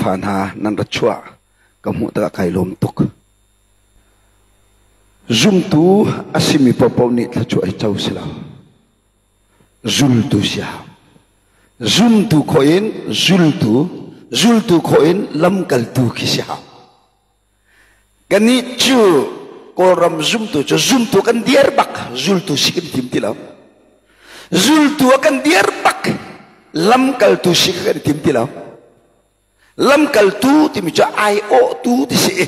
fa hna nan ra chuah ka hmuh tikah kai lawm tuk. Zumtu a simi paohpaoh nih thluachuah hi co si lo. Zultu si hau. Zumtu khawh in zultu, zultu khawh in lamkaltu khi si hau. Kannih cu Kawlram zumtu cu zumtu kan diar bak, zultu si kan tim ti lo. Zultu a kan diar bak, lamkaltu si kan tim ti lo. Lamkaltu timi cu aiawhtu ti si i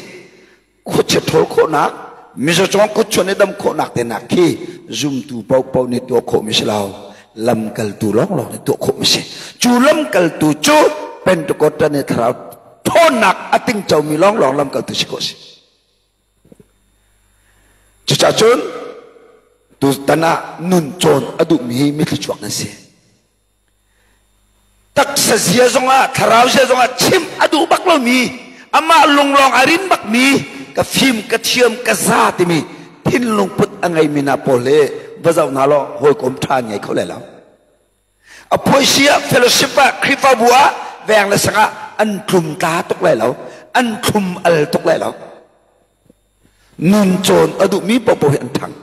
khuachia ṭhawl khawhnak, mizaw cungah kutchuan i dam khawhnak te nak khi zumtu paohpaoh nih tuah khawhmi si lo. Lamkaltu lawnglawng nih tuah khawhmi si. Cu lamkaltu cu Pentecost ni thlarau ṭhawnnak a tingcomi lawnglawng lamkaltu si khawh si. Cucaah cun tutan ah nun cawn a duhmi mi thluachuak nan si. Taksa zia zongah thlarau zia zongah chim a duh bak lomi amah lunglawng a rin bakmi ka fim ka thiam ka za timi thinlung put a ngeimi hna pawl hi va zoh hna law hawikom ṭha an ngei kho lai lo. A phuaisi ah fellowship ah Khrihfabu ah veng le sang ah an tlum tla tuk lai lo an thlum al tuk lai lo. Nun cawn a duhmi paohpaoh hi an ṭhang.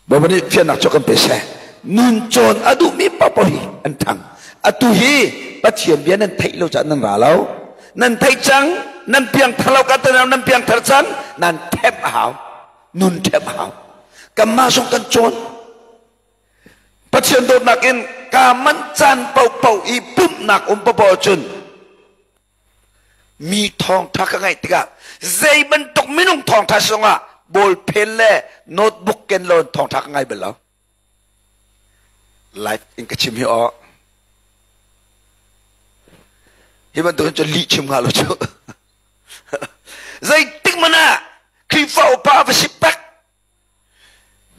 Bawipa nih fiannak cu kan pe seh. Nun cawn a duhmi paohpaoh hi an ṭhang. Atu hi Pathian bia nan theih lo caah nan ra lo. Nan theih cang, nan piangthar lo ka nan piangthar cang, nan ṭhemh a hau. Nun ṭhemh a hau. Kanmah zong kan cawn. Pathian dawtnak in kaa manh caan paohpaoh i pumhnak um paohpaoh ahcun mi thawngṭha ka ngaih tikah zei bantuk minung thawngṭha zongah ballpen le notebook ken lo in thawngṭha ka ngai bal lo. Live in ka chim hi aw. Hi bantuk hin cun lih chim hnga lo cu. Zeitik man ah Khrihfa upa va si pek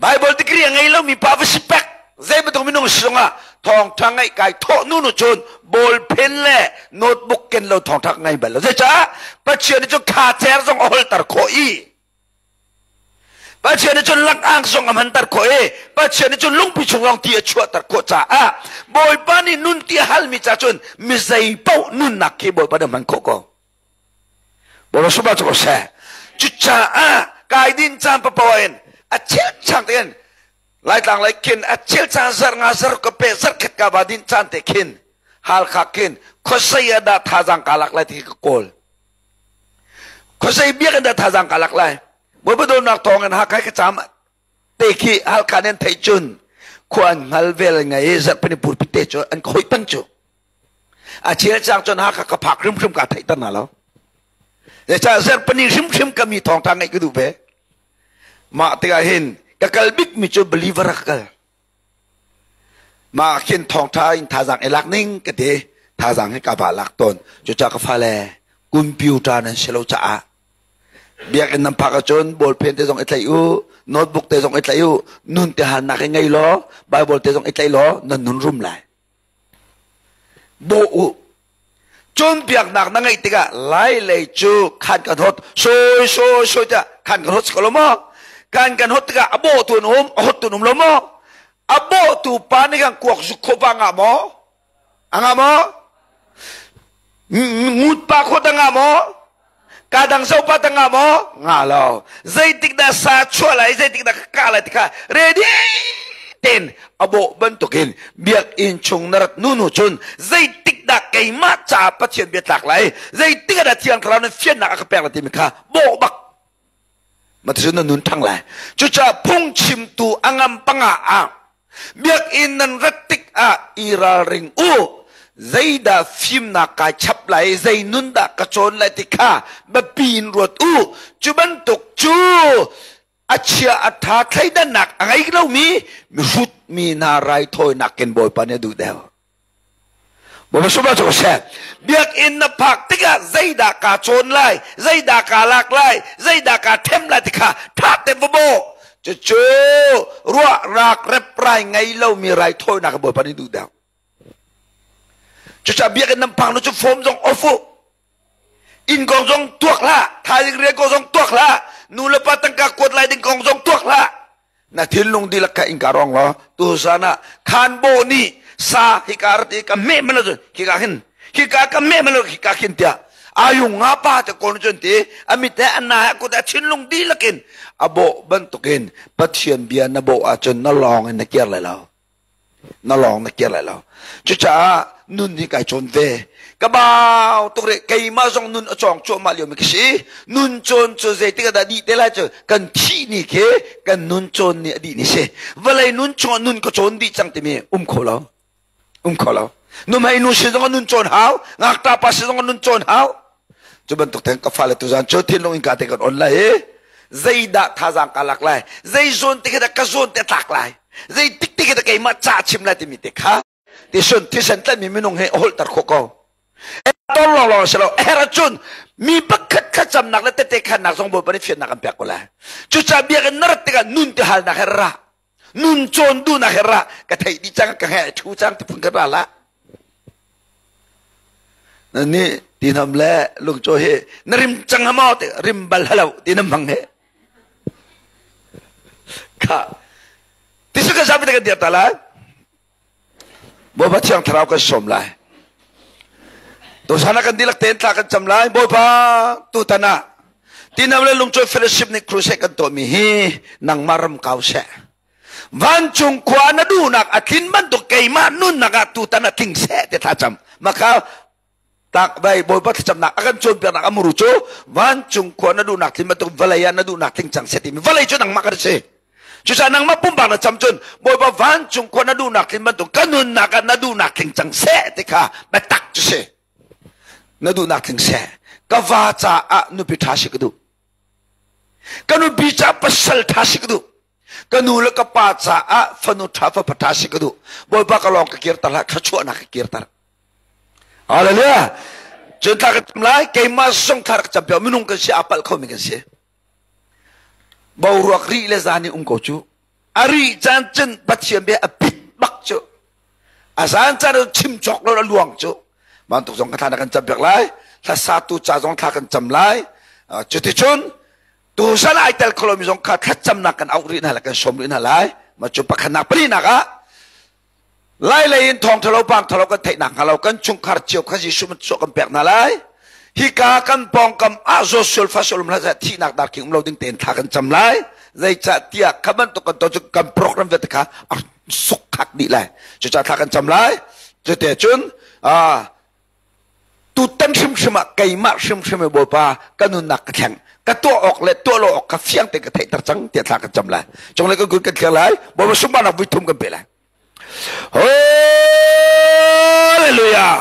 Bible degree a ngei lomi pa va si pek zei bantuk minung si zongah thawngtha ngaih kai thawh nu nu cun ballpen le notebook ken lo thawngtha ka ngai bal lo zeicah Pathian nih cun kha cer zong a holter khawh i Pathian nih cun langang zong a hmanter khawh i Pathian nih cun lungpi chung zong ti a chuahter khawh caah Bawipa nih nun ti a halmi ca cun mi zei paoh nunnak khi Bawipa nih a hman khawh ko. Bawipa sungpar cu ko seh. Cucaah kai din caan papoah in a chilchang tein Laitlang lei khin a chilchang zarh nga zarh ka pe zarh khat ka va din caan te khin Halkha khin khuasei ah dah thazaang ka lak lai ti ka kawl. Khuasei biakinn dah thazaang ka lak lai. Bawipa dawtnak thawng in Hakha ka caam te khi Halkha nih an theih cun khua an hngal vel ngai i zarhpini purpi te cu an ka hoih peng cu. A chel cang cun Hakha ka phak hrimhrim ka theihter hna lo. Zeicah zarhpini hrimhrim ka mi thawngtha ngaih ka duh ve. Mah tikah hin ka kal bikmi cu believer ka kal. Mah khin thawngtha in thazaang i lak ning ka ti. Thazaang hi ka va lak tawn. Cucaah ka fale computer nan si lo caah biakinn nan phak ahcun ballpen te zong i tlaih u, notebook te zong i tlaih u, nun te halnak i ngei law, Bible te zong i tlaih law nan nun rum lai. Bawh u. Cawnpiaknak na ngeih tikah lai lei cu khan kan hot sawi sawi sawi tiah khan kan hot si ko lo maw? Khan kan hot tikah a bawhtu an um, a hottu an um lo maw? A bawhtu pa nih khan kuak zuk khawh pa ngah maw? A ngah maw? Ngut pa khawt a ngah maw? Ka dang zo pa ta ngah maw? Ngah lo. Zeitik dah sa chuah lai, zeitik dah ka kah lai ti kha ready ten a bawh bantukin biakinn chung na rat nu nu cun zeitik dah keimah caah Pathian bia tlak lai, zeitik ah dah Thiang Thlarau nih fiannak a ka pek lai timi kha bawh bak. Mah na nun ṭhang lai. Cucaah phungchimtu a ngam panga ah biakinn nan rat tikah i ralring u. Zeidah fimnak kai chap lai, zei nun dah ka cawn lai ti kha biapi in ruat u. Cu bantuk cu a chia a ṭha thleidannak a ngei lomi mihrut mi hna raithawinak in Bawipa nih a duh deuh. Bawipa sunglawi cu seh. Biakinn na phak tikah zeidah kaa cawn lai, zeidah kaa lak lai, zeidah kaa ṭhem lai ti kha ṭha tein va bawh. Cucu ruah rak reprai ngei lomi raithawinak Bawipa nih duh deuh. Cucaah biakinn nan phak nu cu form zong off u. Inn kong zong tuak hlah, thaizing rian kong zong tuak hlah, nu le pa tangka kuat lai ding kong zong tuak hlah. Na thinlung dihlak kha innka rong law tuzan ah khanbo nih sa hika rat i ka hmeh mana cun hika hin Khika ka meh malo khika khin tiah ayung nga pa te kon chun ti amit he anna he kut a thinlung dihlak in a bawh bantukin Pathian bia na bawh ahcun na lawng in na kir lai lo. Na lawng na kir lai lo. Cucaah nun hi kai cawn ve. Ka bau tuk rih. Keimah zong nun a cawng cuahmah lio mi ka si. Nun cawn cu zeitik ah dah dih te lai cu kan thih ni khi kan nun cawn ni a dih ni si. Vawlei nun chungah nun ka cawn dih cang timi um kho lo. Um kho lo. Nuhmei nu si zong ah nun cawn hau. Ngakṭah pa si zong ah nun cawn hau. Cu bantuk ten ka fale tuzan cu thinlung in ka te kan on lai i zeidah thazaang ka lak lai, zei zawn te khi dah ka zawn te a tlak lai, zei tik te khi dah keimah ca chim lai timi te kha tison thisen tlaihmi minung hi a holhter khawh ko. Ton lawng lawng si lo, her ahcun mi pakhat thlacamnak le tete khannak zong Bawipa nih fiannak an pek ko lai. Cucaah biakinn na rat tikah nun ti halnak he ra. Nun cawn duhnak he ra. Ka theih dih cang, ka nge thu cang ti phun kan ra la. Na nih tinam le lungcaw hi na rim cang ha maw ti rim bal halo ti na hmang he. Kha tisu kan zapi te kan dir ta lai. Bawipa Thiang Thlarau kan sawm lai. Tuchan ah kan dihlak tein thla kan cam lai. Bawipa tutan ah tinam le lungcawi fellowship nih crusade kan tuahmi hi nangmah ram kau seh. Vancung khua na duhnak a tlin bantuk keimah nunnak ah tutan ah tling seh ti thla cam. Maka tak vai Bawipa thlacamnak a kan cawnpiaknak a muru cu vancung khua na duhnak tling bantuk vawlei ah na duhnak tling cang seh timi vawlei cu nangmah kan si. Cucaah nangmah pumpak na cam cun Bawipa vancung khua na duhnak tling bantuk ka nunnak ah na duhnak tling cang seh ti kha biatak cu si. Na duhnak tling seh. Ka va caah nupi ṭha si ka duh. Ka nupi caah pasal ṭha si ka duh. Ka nu le ka pa caah fanu ṭha fapa ṭha si ka duh. Bawipa ka lawng ka kirter hlah, thluachuahnak ka kirter. Hallelujah. Cun thla ka cam lai, keimah zong thla rak cam piak minung kan si, aa palh khomi kan si. Boruak rih le zan i um ko cu. A rih caan cun Pathian bia a pit bak cu. A zan caan cun chim cawk lo a luang cu. Bantuk zong ka thla na kan cam piak lai. Hlasatu ca zong thla kan cam lai. Cuticun tuzan ai tel kholomi zong kha thlacamnak kan auh rih hna lai, kan sawm rih hna lai. Mah cu pakhatnak pahnihnak ah Lai lei in thawng ṭhalo pang ṭhalo kan theih nakhnga lo kan chungkhar cio kha Jesuh min kan pek hna lai. Hika kan pawngkam ah zawt fa sulum hlah thihnak darking um lo ding tein thla kan cam lai. Zeicah tiah kha bantuk kan to cu kan program vialte kha a suk khak dih lai. Cucaah thla kan cam lai. Cute cun tutan hrimhrim ah keimah hrimhrim i Bawipa ka nunnak ka thleng ka tuah awk le tuah lo awk kha fiang tein ka theihter cang tiah thla kan cam lai. Cunglei kan kun kan thlir lai. Bawipa sunparnak vui thum kan pe lai. Hallelujah!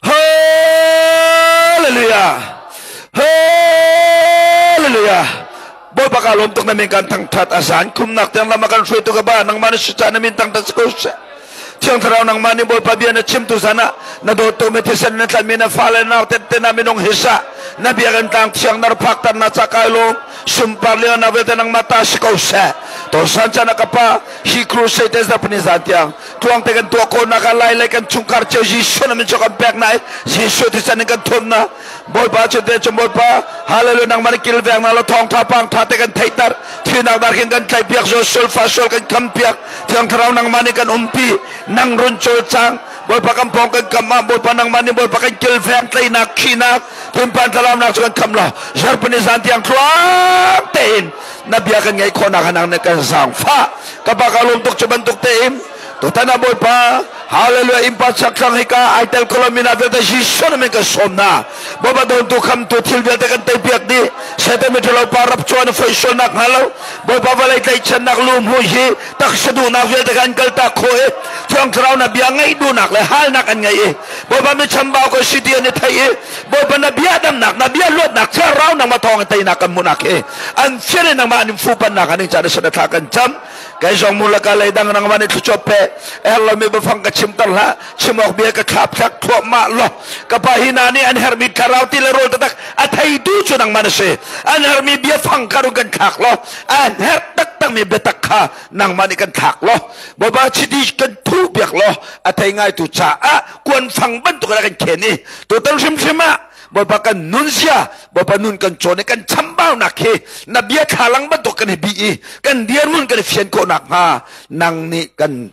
Hallelujah! Hallelujah! Bawipa ka lawm tuk na min kan thangthat a zan khumnak tiang lam a kan hruaitu ka ba nangmah na si ca na min thangthat si ko seh. Thiang Thlarau nangmah nih Bawipa bia na chim tu zan ah na dawt mi thisen na tlanmi na fale nau tette na minung hisa na biakinn tlang thiang nar phakter na ca kai lawm sunpar lian na vialte nangmah ta si ko seh. Tosan chan ka pa hi crusade te zarhpini zan tiang tluang te kan tuah khawhnak ah lai le kan chungkhar cio Jesuh na min cu kan pek na i Jesuh thisen in kan thum na Bawipa cu te cu Bawipa hallelujah nangmah nih kilveng na lo thawngtha pangtha te kan theihter thinak dar khin kan tlaih piak zo sulfa sual kan kham piak Thiang Thlarau nangmah nih kan umpi nang run cawlcang Bawipa kan pawng kan kam ah Bawipa nangmah nih Bawipa kan kilveng tleinak khinak thinpan thlalaunak cu kan kham lo zarhpini zan tiang tluang tein na bia kan ngaih khawhnak hanang nih kan zaangfah ka pa ka lawm tuk cu bantuk tein tutan ah Bawipa hallelujah innpa chakthlang hika ai tel kolomina vialte Jesuh na min kan sawm na Bawipa dawntu khamtu thil vialte kan tei piak dih Satan miṭhalo pa rap chuan foi sualnak hnga lo Bawipa vawlei tlaihchannak lu hmu hi taksa duhnak vialte kan kaltak khawh i Thiang Thlarau na bia ngaih duhnak le halnak an ngei i Bawipa mi chambau ko si ti an i theih i Bawipa na bia damnak na bia luatnak thlarau nangmah thawng in teinak kan hmuhnak hi an fian in nangmah an in fupannak an in caan sana thla kan cam kei zong mulaka lei dang nangmah nih thluchuah pe her lomi biafang ka chimter hlah chim awk bia ka thlap thlak thluahmah law ka pa hi na nih an hermi thlarau ti le rawl taktak a theitu cu nangmah na si an hermi biafang kha run kan thlak law an herh taktakmi biatak kha nangmah nih kan thlak law Bawipa chiti kan thuh piak law a thei ngaitu caah kuanfang bantuk in a kan khen i tutan hrimhrim ah Bawipa kan nunzia Bawipa nun kan cawn i kan chambaunak hi na bia thlalang bantuk kan i bih i kan dirhmun kan i fian khawh nakhnga nang nih kan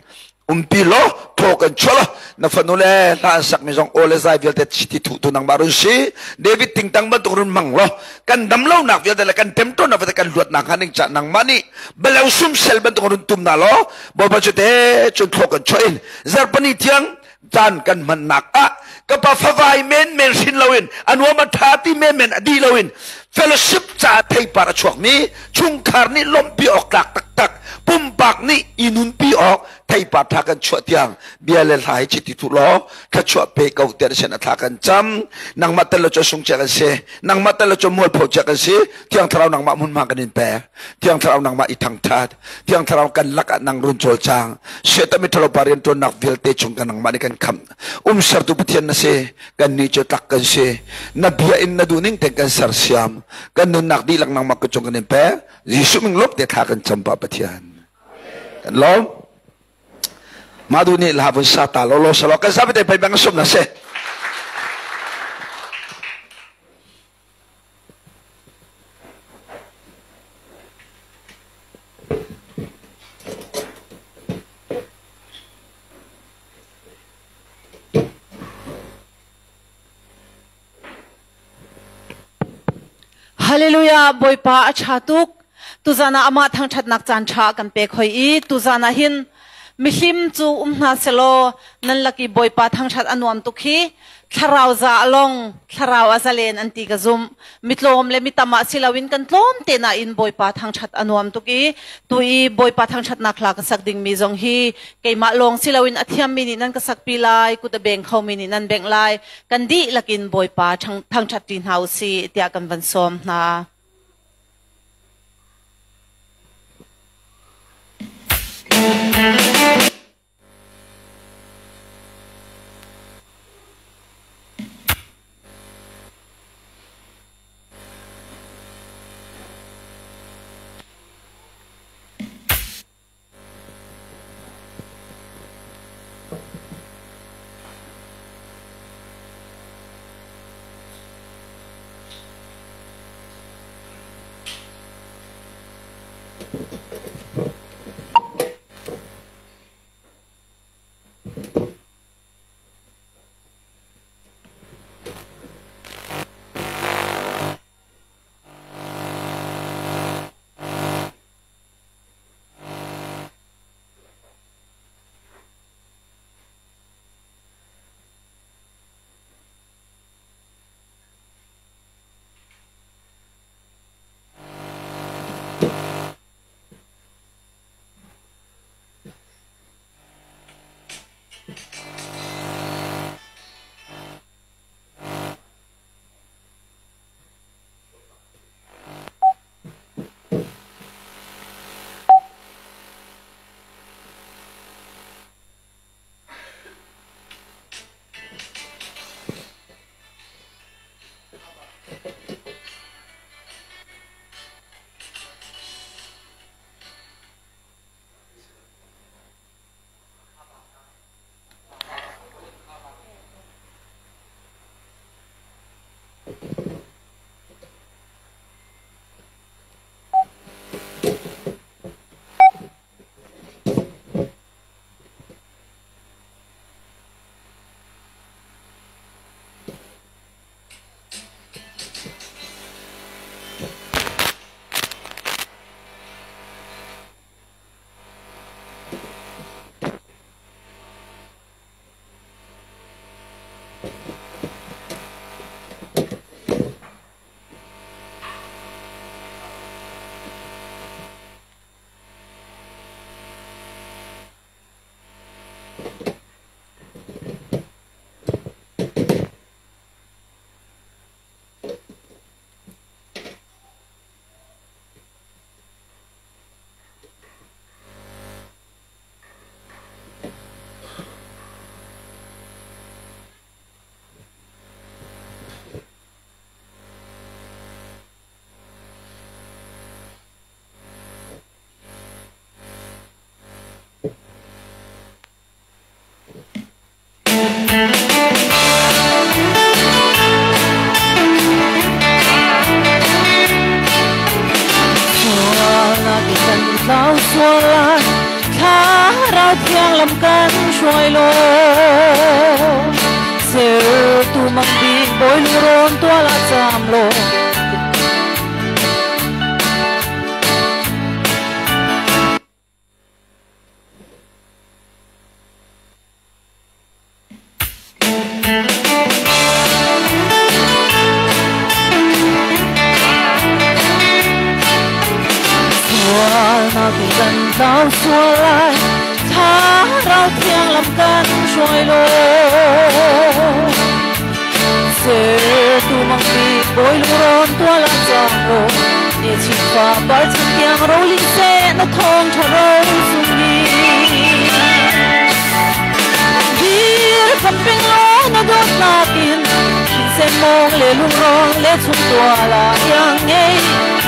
Umpi law thaw kan chuah law na fanu le hla an sakmi zong aw le zai vialte chiti thuh tu nangmah run si. David tingtang bantuk run hmang law kan dam lonak vialte le kan temtawnnak vialte kan luatnak hnga ding ca nangmah nih baleu sumsel bantuk run tum na law Bawipa cu te cun thaw kan chuah in zarhpani tiang caan kan hmannak ah ka pa favai menmen hrin loin a nuam a ṭha ti menmen a dih loin fellowship ca theipar a chuakmi chungkhar nih lawmhpi awk tlak taktak pumpak nih i nunpi awk theipar ṭha kan chuah tiang bia le hla hi chiti thu law thluachuah pe ko tiah na sin a thla kan cam. Nangmah tel lo cu sung cia kan si, nangmah tel lo cu mualpho cia kan si. Thiang Thlarau, nangmah hmunhma kan in pek. Thiang Thlarau, nangmah i thangṭhat. Thiang Thlarau, kan lakah nang run cawlcang. Satan miṭhalo pa rianṭuannak vialte chung kan nangmah nih kan khamh. Umsertu Pathian na si, kannih cu tlak kan si. Na bia in na duhning tein kan sersiam. Kan nunnak dihlak nangmah kut cung kan in pek. Jesuh min lawm te thla kan cam, Pa Pathian. Kan lawm. Mah duh nih la vun sa ta law law selaw kan sabi te pei bang sum na si. Hallelujah. Bawipa a ṭha tuk. Tuzan ah amah thangṭhatnak caan ṭha kan pek hoi i tuzan ah hin mihlim cu um hna selaw nan lak i Bawipa thangṭhat a nuam tuk hi. Thlarau za a long, thlarau a zalen an ti ka zumh. Mitlawm le mitam ah si loin kan tlawm te nain Bawipa thangṭhat a nuam tuk i tu i Bawipa thangṭhatnak hla ka sak dingmi zong hi keimah lawng si loin a thiammi nih nan ka sakpi lai, kut a beng khomi nih nan bengh lai. Kan dihlak in Bawipa thangṭhat ṭi hna u sih tiah kan van sawm hna. Sual kan tlau sual lai, Thlarau Thiang. lam kan hruai law Sertu mang bik bawi lungrawn tual ah caam law Sualnak in kan tlau sual lai, Thlarau thiang lam kan hruai law. Sertu mang bik bawi lungrawn tual ah cang law, Ni chinfa par chan tiang roling seh na thawng ṭha ro sung ni. Dir kan peng law na dawtnak in Thinsen mawng le lungrong le chung tual ah iang ngei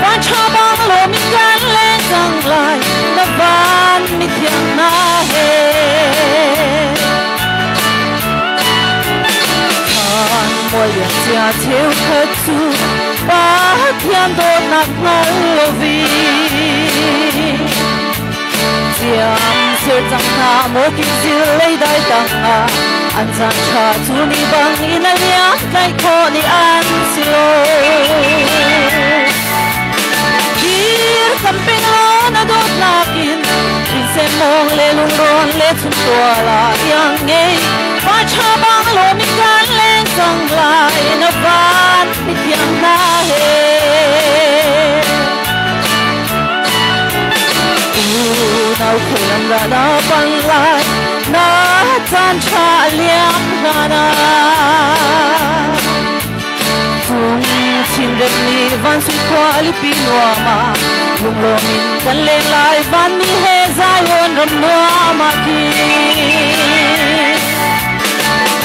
Van ṭha bang lawm in kan leng cang lai Na van mithiang hna he Khan mual liam cia cheukhat cu Pathian dawtnak hngal lovin Siam ser cang hna maw kingzil leidai tangah an caan ṭha cu ni bang in a liam tlaih khawh ni an si lo. Dir kan peng law na dawtnak in Rinsen mawng le lungrawn le chumtual ah iang ngei Pa ṭha bang lawm in kan leng cang lai na van mithiang hna he. Unau khulam dah na pan lai na caan ṭha a liam hlan ah Cung chinrem ni van sui khua lipi nuam ah lunglawm in kan leng lai vanmi he Zion ram nuam ah khin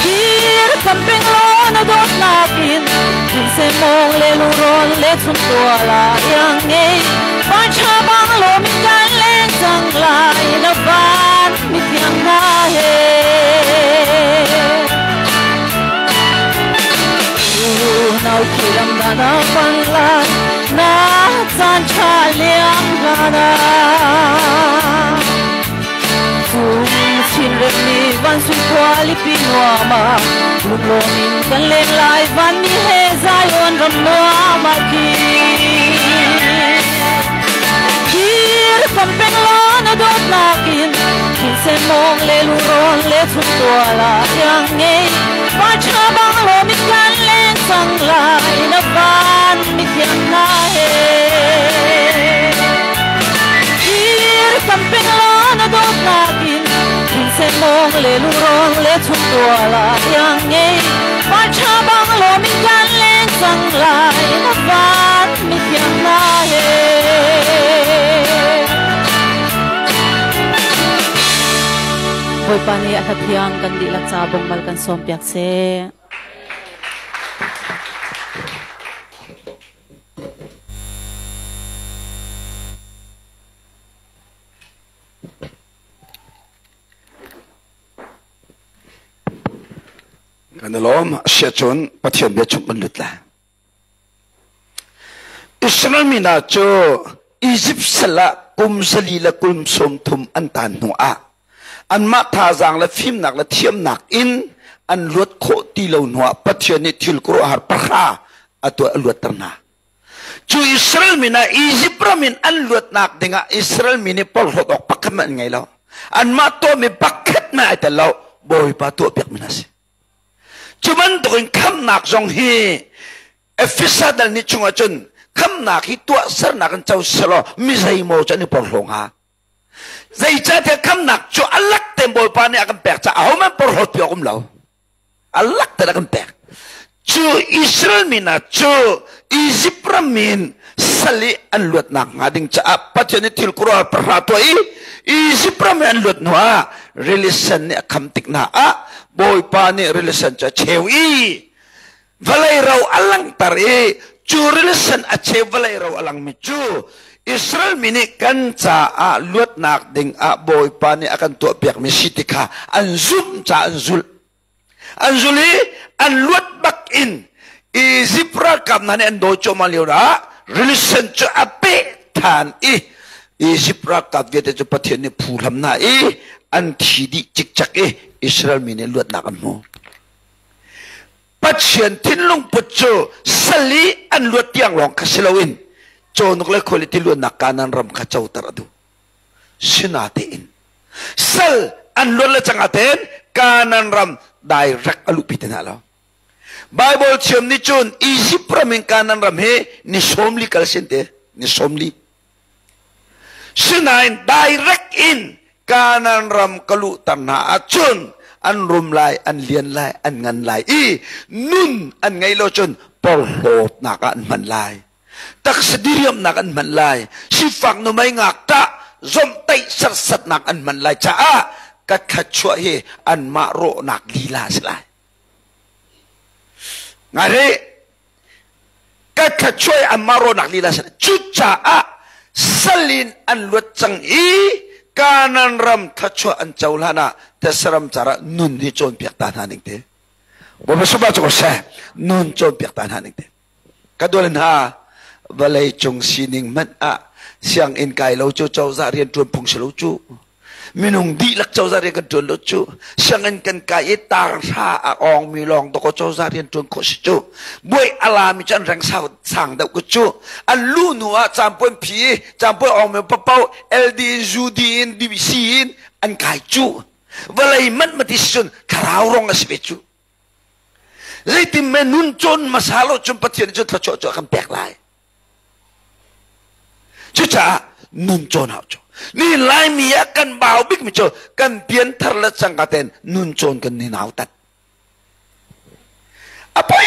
Dir kan peng law na dawtnak in Thilsem mawng le lungrawn le chumtual ah iang ngei Van ṭha bang lawm in kan leng cang lai na van mithiang hna he Unau khilam na na pan lai na caan ṭha liam hlan ah Cung chinrem ni van sui khua lipi nuam ah lunglawm in kan leng lai vanmi he Zion ram nuam ah khin Dir kan peng law na dawtnak in Thinsen mawng le lungrawn le chumtual ah iang ngei Pa ṭha bang lawm in kan leng cang lai na van mithiang hna he Dir kan peng law na dawtnak in Thinsen mawng le lungrawn le chumtual ah iang ngei Pa ṭha bang lawm in kan leng cang lai na van mithiang hna he Bawipa nih a hlathiang kan dihlak ca bongmal kan sawmpiak seh. Kan i lawm sia cun Pathian bia chung kan lut lai. Israel mi hna cu Izipt sal ah kum zali le kum 30 an taan hnu ah anmah thazaang le fimnak le thiamnak in an luat khawh ti lo hnu ah Pathian nih thil khuaruahhar pahra a tuah a luatter hna. Cu Israel mi hna Izipt ram in an luatnak dingah Israel mi nih porhlawt awk pakhat hmanh an ngei lo. Anmah tuahmi pakhat hmanh ai tel lo. Bawipa tuahpiak mi hna si. Cu bantukin khamnak zong hi Efesa dal ni chungah cun khamnak hi tuahsernak in co selaw mi zeimaw cu an i porhlaw hnga. Zeicahtiah khamnak cu a lak tein Bawipa nih a kan pek caah ahohmanh porhlawt pi awk um lo. A lak tein a kan pek. Cu Israel mi hna cu Izipt ram in sal i an luatnak hnga ding caah Pathian nih thil khuaruahhar pahra tuah i Izipt ram i an luat hnuah rili sen nih a kham tik hna ah Bawipa nih rili sen cu a cheu i vawlei ro a langhter i cu rili sen a cheu vawlei ro a langmi cu Israel mi nih kan caah luatnak ding ah Bawipa nih a kan tuahpiakmi si ti kha an zumh caah an zulh. An zul i an luat bak in Izipt ralkap hna nih an dawi cuahmah lio ah rili sen cu a peh than i Izipt ralkap vialte cu Pathian nih phuhlam hna i an thi dih cikcek i Israel mi nih luatnak an hmu. Pathian thinlung put cu sal i an luat tiang lawng kha si loin cawhnuk le khualipi luatnak Kanaan ram kha coter a duh. Sinatein sal an luat le cang ahten Kanaan ram direct a luhpi te hna lo. Bible thiam nih cun Egypt ram in Kanaan ram hi ni 40 kal sin te, ni 40. Sinain direct in Kanaan ram ka luhter hna ahcun an rum lai, an lian lai, an ngan lai i nun an ngeih lo cun porhlawtnak ah an hman lai. Taksa diriamnak an hman lai. Sifak numei ngakṭah zomhtaih serhsatnak an hman lai caah ka thluachuah hi anmah rawhnak lila a si lai. Ngai rih. Ka thluachuah i anmah rawhnak lila sin cucaah sal in an luat cang i Kanaan ram thluachuah an co hlan ah Thessaram car ah nun hi cawnpiak ta hna ning te. Bawipa sungah cu ko seh nun cawnpiak ta hna ning te. Ka dual hna vawlei cung sining hmanh ah sianginn kai lo cu cozah rian ṭuan phung si lo cu. Minung dihlak cozah rian kan ṭuan lo cu. Sianginn kan kai i tanghra a awngmi lawng dawkaw cozah rian ṭuan khawh si cu. Buai a lami cu an reng sang deuh ko cu. An lu hnu ah caanpuan phi i caanpuan awngmi paoh LD in UD in DBC in an kai cu. Vawlei manh mati si cun thlarau rong a si ve cu. Zeitin me nun cawn hmasa lo cun Pathian cu thluachuah cu a kan pek lai. Cucaah nun cawn hau cu. Ni Laimi ah kan bau bikmi cu kan pianthar le cangka tein nun cawn kan ni nautat. A poi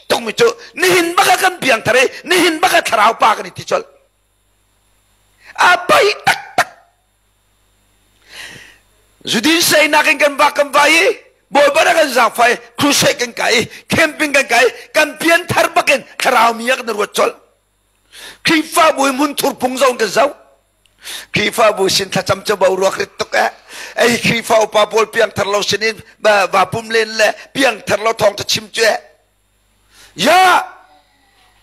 tukmi cu nihin baka kan piangthar i nihin baka thlarau pa kan i ti colh. A poi taktak. Zudin seinak in kan vak kan vai i Bawipa na kan zaangfah i crusade kan kai i camping kan kai i kan pianthar bakin thlarau mi ah kan ruat colh. Khrihfabu i hmunthur phung zong kan zoh. Khrihfabu sin thlacam cu boruak rit tuk eh. Ei Khrihfa upa pawl piangthar lo sin in va pum len le piangthar lo thawngtha chim cu eh. Ya!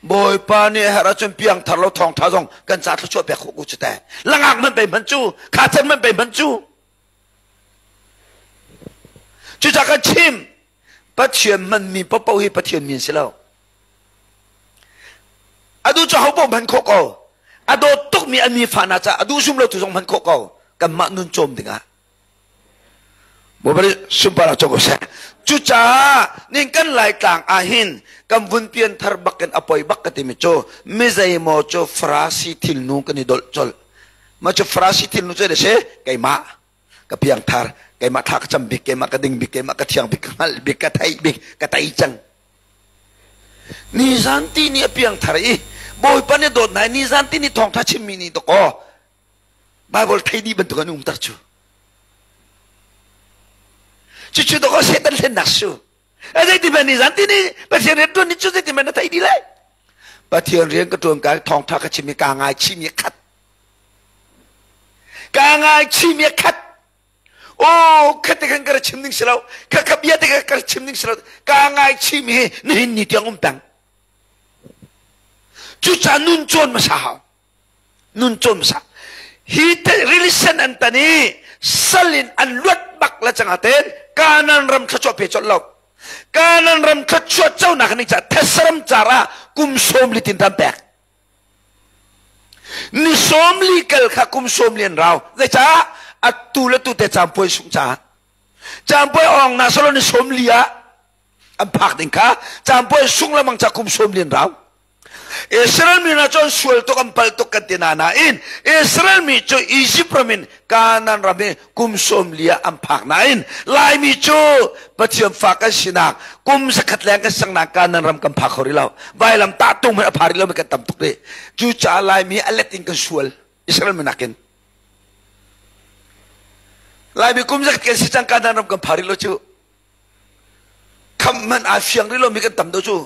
Bawipa nih herh ahcun piangthar lo thawngtha zong kan ca thluachuah pek khawh ko cu teh. Langak man pe hman cu, kha can man pe hman cu. Cucaah kan chim, Pathian hmanmi paohpaoh hi Pathian mi an si lo. A duh cu ho paoh hman khawh ko. A dawt tukmi an mi fa hna caah a duh zum lo tu zong hman khawh ko. Kanmah nun cawm dingah. Bawipa nih sunparnak co ko seh. Cucaah ning kan Laitlang ah hin kan vun pianthar bak in a poi bak ka timi cu mi zeimaw cu Farasi thilnu kan i dolh colh. Mah cu Farasi thilnu cu si keimah ka piangthar keimah thla ka cam bik keimah ka ding bik keimah ka thiang bik ka hngalh bik ka theih bik ka tei cang. Nizan ti ni a piangthar i Bawipa nih dawt hna i nizan ti ni thawngtha chimmi nih dawkaw Bible thei dih bantuk an umter cu. Cucu dawkaw Satan hlennak su. A zeiti hmanh ni zan ti ni Pathian rian ṭuan ni cu zeiti hmanh na thei dih lai. Pathian rian ka ṭuan ka thawngṭha ka chim i kaa ngaichih khat. Kaa ngaichih khat. Oh, khat te khan ka ra chim ding si lo. Kha kha bia te kha ka ra chim ding si lo. Kaa ngaichih mi hi nihin ni tiang um peng. Cucaah nun cawn hmasa hau. Nun cawn hmasa. Hi te rili sen an tan i sal in an luat bak la cang aten Kanaan ram thluachuah pe colh lo. Kanaan ram thluachuah conak ning ca Thesram car ah kum 40 tin tam pek. Ni 40 kal kha kum 40 an rau. Zeicah? Atu le tu te campuai sung caah. Campuai ong na salo ni 40 ah an phak ding kha campuai sung lamang ca kum 40 an rau. Israel mi hna cu an sual tuk an palh tuk kan ti hna nain Israel mi cu Egypt ram in Kanaan ram hi kum 40 ah an phak nain Laimi cu Pathian fa kan sinak kum zakhat leng kan sangnak Kanaan ram kan phak kho rih lo vailam tahtung hmanh a pha rih lomi kan tam tuk rih cucaah Laimi a let in kan sual Israel mi nakin Laimi kum zakhat kan si cang Kanaan ram kan pha rih lo cu khamh hmanh aa fiang rih lomi kan tam deuh cu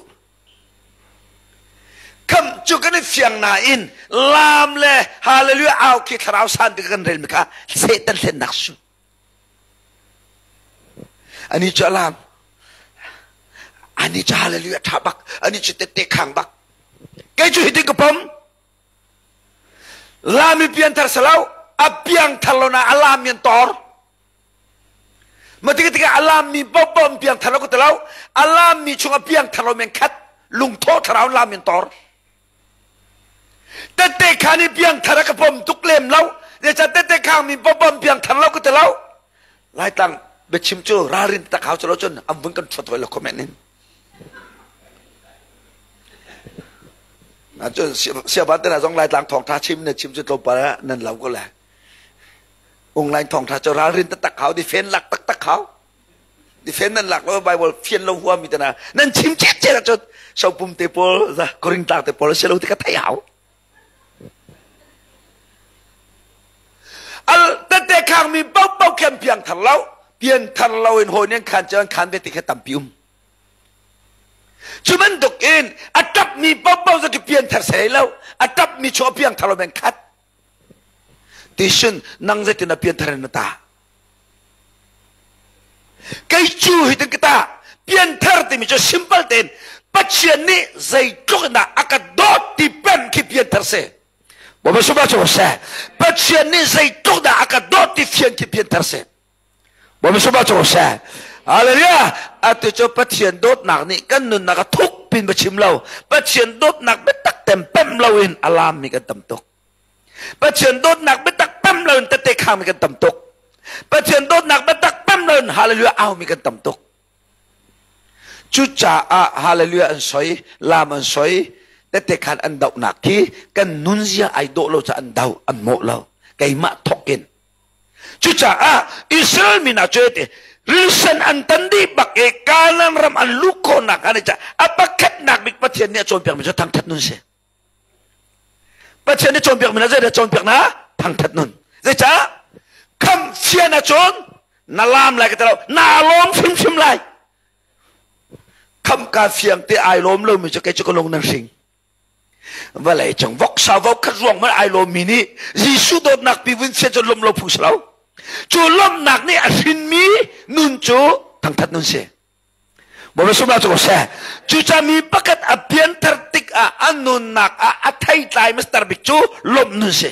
Khamh cu kan i fiang nain laam le hallelujah au khi thlarau san ti kan relmi kha Satan hlennak su. Ani cu alam. Ani cu hallelujah tha bak. Ani cu tette khang bak. Kei cu hitin ka pom. Lami pianthar si lo, a piangthar lo na a lam in tor. Ma tik tikah a lammi paohpaoh an piangthar lo ka ti lo. A lammi chung a piangthar lo men khat lungthawh thlarau lam in tor. Tette khan i piangthar a ka pom tuk lem lo. Zeicah tette khang mi paohpaoh an piangthar lo ka ti lo. Laitlang biachim cu ralrin tak hau cu lo cun an vun kan ṭhuat hoi lo comment in. Na cun siaban te na zong Laitlang thawngṭha chim na chim cu tlawmpal ah nan lo ko lai. Unglain thawngṭha cu ralrin taktak hau, difen lak taktak hau. Difen nan lak lo Bible fian lo huami te na nan chim chet chet ahcun sopum te pawl za koring tlang te pawl si lo ti ka thei hau. Al tete khang mi paohpaoh khi an piang thar lo. Pian thar lo in hawi nih an khan cu an khan ve ti kha tampi um. Cu bantuk in a ṭapmi paohpaoh cu pian thar sei lo. A ṭapmi chu a piang thar lo men khat. Tisun nang zeitin a pian thar in na ta. Kei cu hi tin ka ta. Pian thar timi cu simple tein Pathian nih zeitluk in dah a ka dawt ti pem khi pian thar si. Bawipa sungah cu seh. Pathian nih zeitluk dah a ka dawt ti fian khi pian thar si. Bawipa sungah cu seh. Hallelujah. Atu cu Pathian dawtnak nih kan nunnak a thuk pin va chim lo. Pathian dawtnak biatak tem pem loin a lammi kan tam tuk. Pathian dawtnak biatak pem loin tette khangmi kan tam tuk. Pathian dawtnak biatak pem loin hallelujah aumi kan tam tuk. Cucaah hallelujah an soi, lam an soi, tette khan an dohnak khi kan nunzia ai dawh lo ca an do, an mawh lo. Keimah thawk in. Cucaah Israel mi hna cu ti rilsen an tan dih bak i Kanaan ram an luh khawhnak an i ca a pakhatnak bik Pathian nih a cawnpiakmi cu thangthat nun si. Pathian nih cawnpiakmi na zeidah cawnpiak na thangthat nun. Zeicah khamh fian ahcun na laam lai ka ti lo naa lawm hrimhrim lai. Khamh ka fiang te ai lawm lomi cu kei cu ka lung nan hring. Vawlei cung voksa vokhat ruang man ai lawmmi nih Jesuh dawtnak pi vun fian cu lawm lo phung si lo. Cu lawmhnak nih a hrinmi nun cu thangthat nun si. Bawipa sumah cu seh. Cucaah mi pakhat a pianthar tik ah a nunnak ah a theitlai mister bik cu lawmh nun si.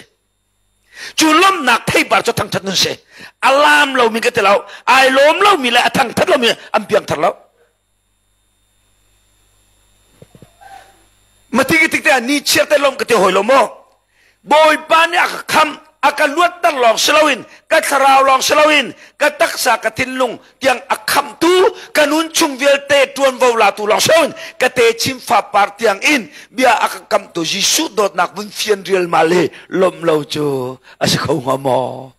Cu lawmhnak theipar cu thangthat nun si. A laam lomi ka ti lo, ai lawm lomi le a thangthat lomi an piangthar lo. Mati ki tik te ah ni chiar te lawm ka ti hawi lo maw? Bawipa nih a ka khamh, a ka luatter lawng si loin, ka thlarau lawng si loin, ka taksa, ka thinlung tiang a khamhtu, ka nun chung vialte ṭuanvo latu lawng si loin, ka techin fapar tiang in bia a ka kamhtu Jesuh dawtnak vun fian rialmal hi lawmh lo cu a si kho hnga maw?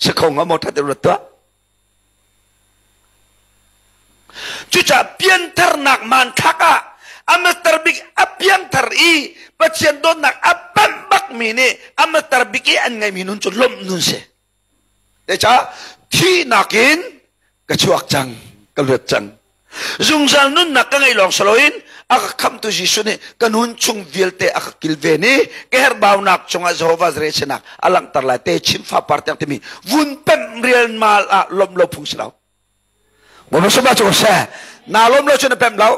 Si kho hnga maw? Ṭhat ruat tuah. Cucaah piantharnak hmanthlak ah a master bik a piangthar i Pathian dawtnak a panh bakmi nih a master bik i an ngeihmi nun cu lawmh nun si. Zeicah thihnak in ka chuak cang, ka luat cang. Zungzal nunnak ka ngeih lawng si loin a ka khamhtu Jesuh nih ka nun chung vialte a ka kilven i ka herhbaunak cungah Jehovah sinak a langhter lai te chim fapar tiang timi vun pemh rialmal ah lawmh lo phung si lo. Bawipa sumah cu seh naa lawm lo cu na pemh lo.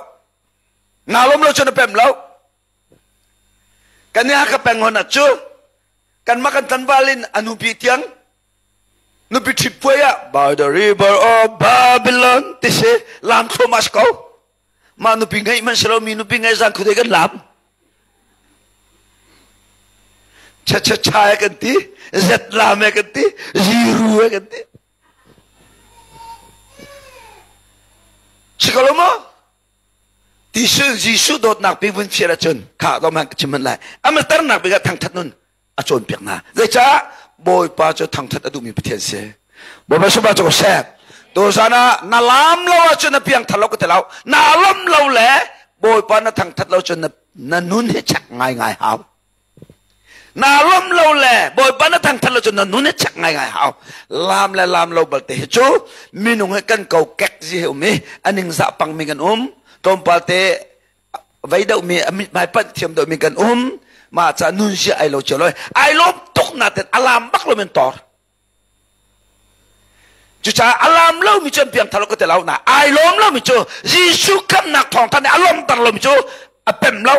Naa lawm lo cu na pemh lo. Kan i Hakha peng hon ah cu kanmah kan tlanval in a nupi tiang Nupi ṭhit puai ah by the river of Babylon ti si lam thluahmah si ko. Mah nupi ngeih hmanh si lo mi nupi ngeih zan khuadei kan lam. Cha cha cha kan ti, zet lam e kan ti, ziru e kan ti. Si ko lo maw? Ti sun Jesuh dawtnak pi vun fial ahcun kha dom han ka chim hmanh lai. Amatarnak bik ah thangthat nun a cawnpiak hna. Zeicah? Bawipa cu thangthat a duhmi Pathian si. Bawipa sungah cu seh. Tuzan ah na laam lo ahcun na piangthar lo ka ti lo. Na lawmh lo le Bawipa na thangthat lo cun na, na nun hi check ngaingai hau. Na lawmh lo le Bawipa na thangthat lo cun na nun hi check ngaingai hau. Laam le laam lo balte hi cu minung hi kan kokek zi he um i a ningzah pangmi kan um. Tlawmpal te vei deuhmi a mithmai panh thiam deuhmi kan um mah ca nun zia ai lo cio loi ai lawm tuk naten alam bak lo men tor cucaah alam lo mi cu an piang thar ko te lo na ai lawm lo mi cu Jesuh khamnak thawngtha nih a lawmter lo mi cu a pem lo.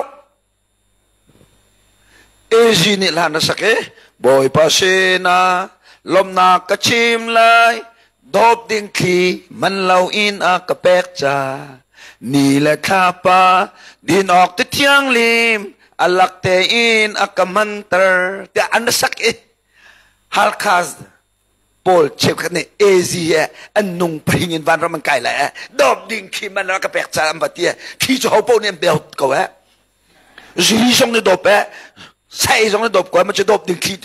AZ nih hla na sak i Bawipa sinah lawmhnak ka chim lai dawp ding thli man lo in a ka pek ca ni le thlapa din awk ti thianglim a lak tein a ka manter tiah an sak i Halkha pawl cheukhat nih AZ he an nung phing in vanram an kai lai eh dawp ding khi man ka pek ca an va ti eh khi cu ho paoh nih an bel ko eh zuri zong nih dawp eh sai zong nih dawp ko eh ma cu dawp ding khi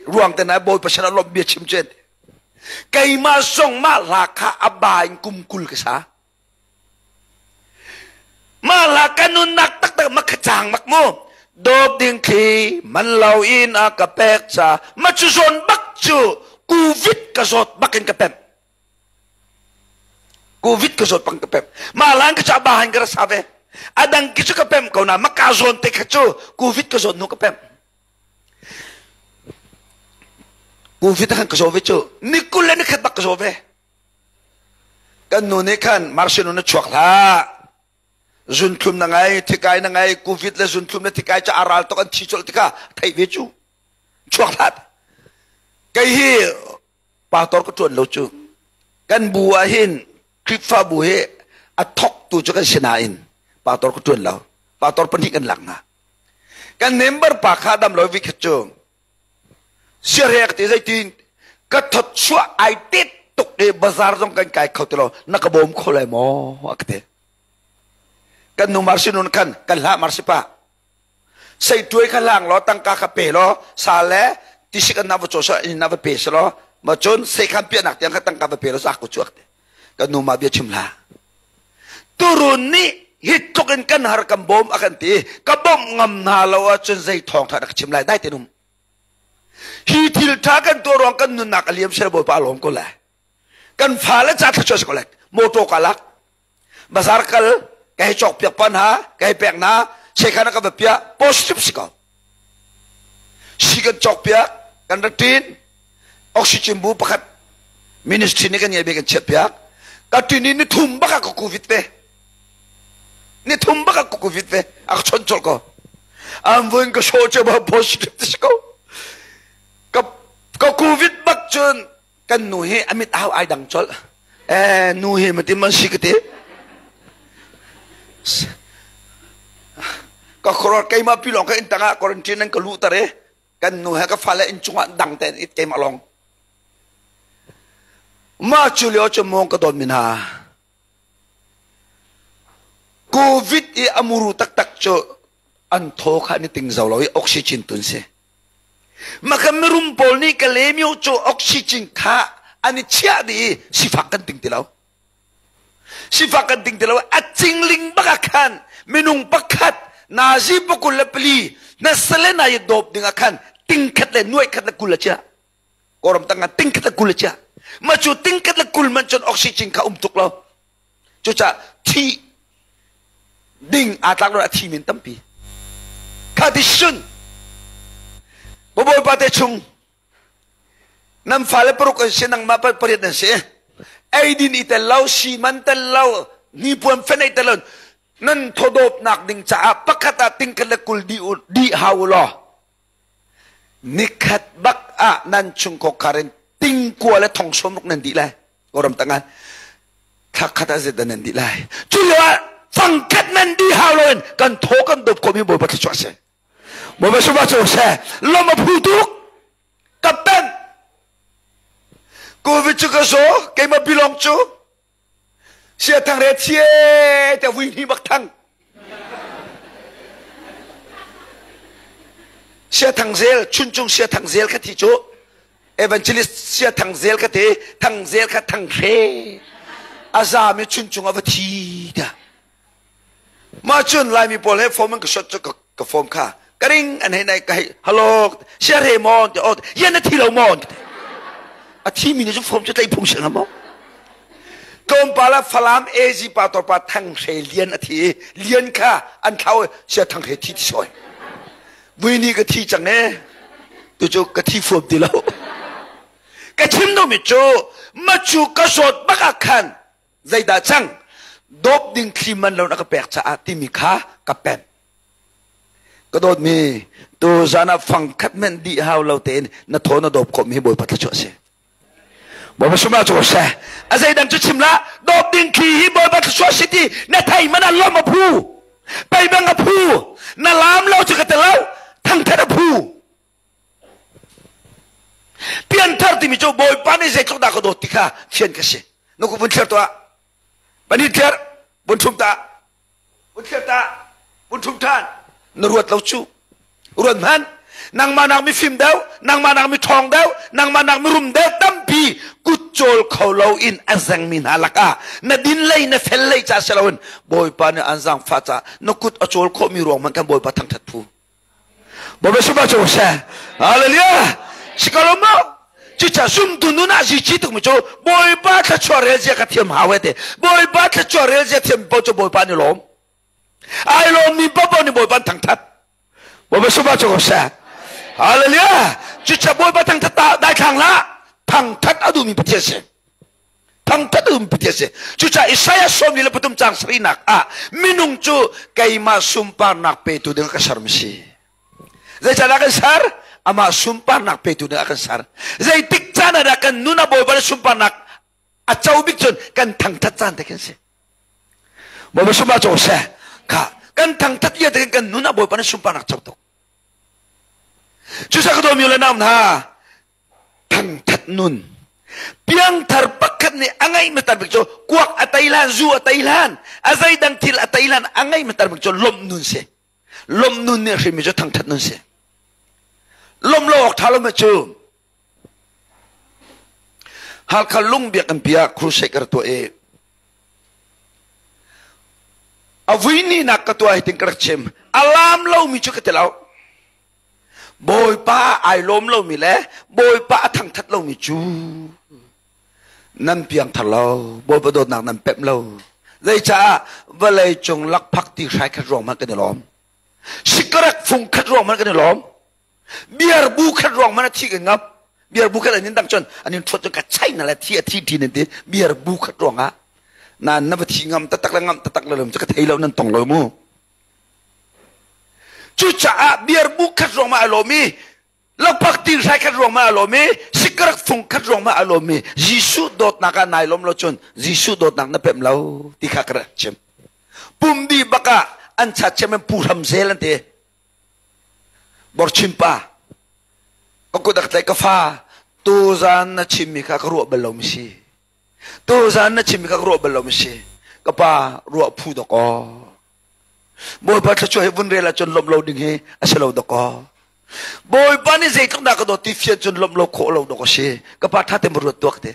ruang te na bawi pasal a lawmh bia chim chen keimah zong mah hla kha a ba in kum 20 ka sa Mah hla ka nunnak taktak ma kha cang mak mu. Dawp ding khi man lo in a ka pek ca ma cu zawn bak cu covid ka zawt bak in ka pemh. Covid ka zawt bak in ka pemh. Mah lan ka ca ba han ka ra sa ve. Adang ki cu ka pemh ko na ma ka zawn te kha cu covid ka zawt nu ka pemh. Covid khan ka zaw ve cu ni 21 le ni khat bak ka zaw ve. Kan nu nih khan Marsian na chuak hlah. Zunthlum na ngai, thikai na ngai, covid le zunthlum le thikai cu a ral tok an thi colh tikah theih ve cu. Chuak hlah. Kei hi pastor ka ṭuan lo cu. Kan bu ah hin Khrihfabu hi a thawktu cu kan si nain pastor ka ṭuan lo. Pastor pahnih kan lak hna. Kan member pa kha dam lo vikhat cu Siarek ti zeitin ka thawchuah ai tet tuk i bazar zong kan kai kho ti lo na ka bawm kho lai maw a ka ti. Kan nu marsi nun khan kan hlah marsi pa. Sei tuai kha hlang law tangka kha pe law sa le tisik an na va caw sa in na va pe sa law ma cun sei khan piahnak tiang kha tangka va pe law zak ko chuak ti. Kan nu ma bia chim hlah. Turun nih hi tluk in kan har kan bawm a kan ti ka bawmh ngam hna lo ahcun zei thawng ṭha ka chim lai dai ten um hi thil ṭha kan tuah ruang kan nunnak a liam sel bawipa a lawm ko lai kan fale ca thluachuah si ko lai motor ka lak bazar kal ka hei cawk piak pa hna ka hei pek hna sekhan ka va piah positive si ko si kan cawk piak kan ra ṭin oxygen bu pakhat ministry nih kan ngei mi kan chiah piak ka ṭin i ni thum bak ah ka covid ve ni thum bak ah ka covid ve a ka chon colh ko an voin ka show che ba positive ti si ko ka ka covid bak cun kan nu hi a mit au ai dang colh eh nu hi matim man si ka ti ka khoror keimah pi lawng ka in tangah quarantine nan ka luh tar e kan nu he ka fale in chungah dang ten it keimah lawng mah cu lio cu mong ka don min ha covid i amuru taktak cu an thaw kha ni ting zo lo i oxygen tun si Maka mirum pawl nih Kalaymyo cu oxygen kha an i chiah dih i sifak kan ting ti lo. Sifak kan ting ti lo. A cingling bak ah khan minung pakhat nazi pakul le pali na sale na i dawp ding ah khan ting khat le nuai khat le 20 a chiah. Kawlram tangah ting khat le 20 a chiah. Mah cu ting khat le 20 man cun oxygen kha um tuk lo. Cucaah thi ding aa tlak lo a thi men tampi. Kha ti sun Bawipa te chung nan fale paruk an si nangmah pariat nan si eidin i tel lo si man tel lo hnipuan fen ei tel lo nan thawdawpnak ding caah pakhat ah tingkhat le 20 di di hau law nikhat bak ah nan chungkhar khar in tingkua le thong sawm ruk nan dih lai Kawlram tangah thla khat ah zeidah nan dih lai cu lio ah fangkhat nan dih hau loin kan thaw kan dawp khomi Bawipa thluachuah si Bawipa sungah cu seh lawm a phu tuk ka pen Covid cu ka zaw keimah bilong cu sia thang re thie te vui hni bak thang sia thang zel chuncung sia thang zel kha thi cu evangelist sia thang zel kha te thang zel kha thang hre a zam i chuncung a va thi ta mah cun laimi pawl he form an ka shot cu ka form kha ka ring an hei nai ka hei hello sia re maw ti oh yan na thi lo maw ti a thi mi nih cun form cu tlai phung si hnga maw tlawmpal ah Falam AG pa tor pa Thang Hre Lian a thi i Lian kha an thlau sia Thang Hre thi ti sawi vui ni ka thi cang e tu cu ka thi fuam ti lo ka chim mi cu machu ka sawt bak ah khan zeidah cang dawp ding thli man lo na ka pek caah timi kha ka pem. Ka dawtmi, tu zan ah fang khat men dih hau lo tein na thaw na dawp khawhmi hi Bawipa thluachuah a si. Bawipa sumah cu seh. A zeidang cu chim la, dawp ding thli hi Bawipa thluachuah si ti na thei man ah lawmh a phu. Pei bang a phu. Na laam lo cu ka ti lo, thangthat a phu. Pianthar timi cu Bawipa nih zeitluk dah ka dawt ti kha fian ka si. Na ku vun thler tuah. Pahnih thler, vun ṭhum ta. Vun thler ta. Vun ṭhum ṭhan. Na ruat lo cu. Ruat hmanh. Nangmah nak mifim deuh, nangmah nak miṭhawng deuh, nangmah nak mirum deuh tampi kut cawl kho lo in a zengmi hna lakah na din lei na fel lei ca si loin Bawipa nih an zaangfah caah na kut a cawl khawhmi ruang hmanh kan Bawipa thangṭhat phu. Bawipa sumah cu seh. Hallelujah. Si ko lo maw? Cucaah zumtu nun ah zici tukmi cu Bawipa thluachuah rel zia ka thiam hau te. Bawipa thluachuah rel zia thiam paoh cu Bawipa nih lawm. Ai lawmmi paohpaoh nih Bawipa an thangthat. Bawipa sumah cu seh. Hallelujah. Cucaah Bawipa thangthat ta daithlang hlah. Thangthat a duhmi Pathian si. Thangthat um ti a si. Cucaah Isaiah 43 caang sarihnak ah minung cu keimah sunparnak petu ding a ka sermi si. Zeicahdah kan ser? Amah sunparnak petu ding a kan ser. Zeitik caan ah dah kan nun a Bawipa nih sunparnak a co bik cun kan thangthat caan te khin si. Bawipa sunpar co seh. Kha kan thangthat lio te kan nun a Bawipa nih sunparnak co tuk. Cucaah ka dawmi le nau hna, thangthat nun piangthar pakhat nih a ngeih hmasat bik cu kuak a tei hlan zu a tei hlan a zeidang thil a tei hlan a ngeih hmasat bik cu lawmh nun si lawmh nun nih hrimmi cu thangthat nun si lawmh lo awk tha lo cu Halkha lung biak an pia crusade ka tuah i a vui ni nak ka tuah hi ting ka rak chim a lam lomi cu ka ti lo Bawipa ai lawm lomi le Bawipa a thangthat lomi cu nan piangthar lo, Bawipa dawtnak nan pemh lo. Zeicaah vawlei cung lakphak ti hrai khat ruang hmanh kan i lawm. Sikarek fung khat ruang hmanh kan i lawm. Biar bu khat ruang hmanh a thi kan ngap. Biar bu khat an in dang cun an in ṭhuat cun ka chaina le thi a thi ṭin an ti. Biar bu khat ruang ah nan na va thi ngam taktak le ngam taktak le cu ka thei lo nan tong lo mu. Cucaah biarbu khat ruang ma a lawm i lakphak ti hrai khat ruang ma a lawm i sikarak fung khat ruang ma a lawm i Jesuh dawtnak ah nai lawm lo cun Jesuh dawtnak na pemh lo ti kha ka rak chim. Pum dih bak ah an chat chem in pu hram zel an ti. Borchim pa ka kut a ka tlaih ka fa tuzaan na chimmi kha ka ruah bal lo mi si. Tuzaan na chimmi kha ka ruah bal lo mi si. Ka pa ruah phu dawk aw. Bawipa thluachuah hi vun rel ahcun lawmh lo ding hi a si lo dawkaw. Bawipa nih zeitluk dah ka dawt ti fian cun lawmh lo khawh lo dawk a si. Ka pa ṭha tein ruat tuak te.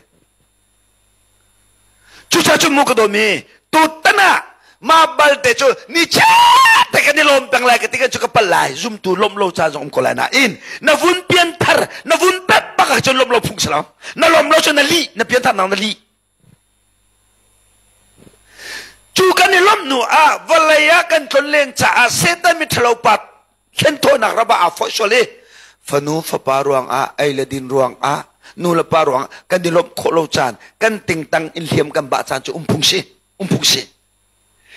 Cucaah cun mu ka dawmi tutan ah mah balte cu ni chiat te kan i lawm peng lai ka ti kan cu ka pal lai zumtu lawmh lo caan zong um ko lai nain na vun pian thar na vun pep bak ahcun lawmh lo phung si lo na lawmh lo cun na lih na pian thar nang na lih Cu kan i lawmh hnu ah vawlei ah kan tlonlen caah Satan miṭhalo pa hlenthawinak ram ah aa foih sual i fanu fapa ruangah ei le din ruangah nu le pa ruangah kan i lawmh khawh lo caan kan tingtang in hliam kan bah caan cu um phung si um phung si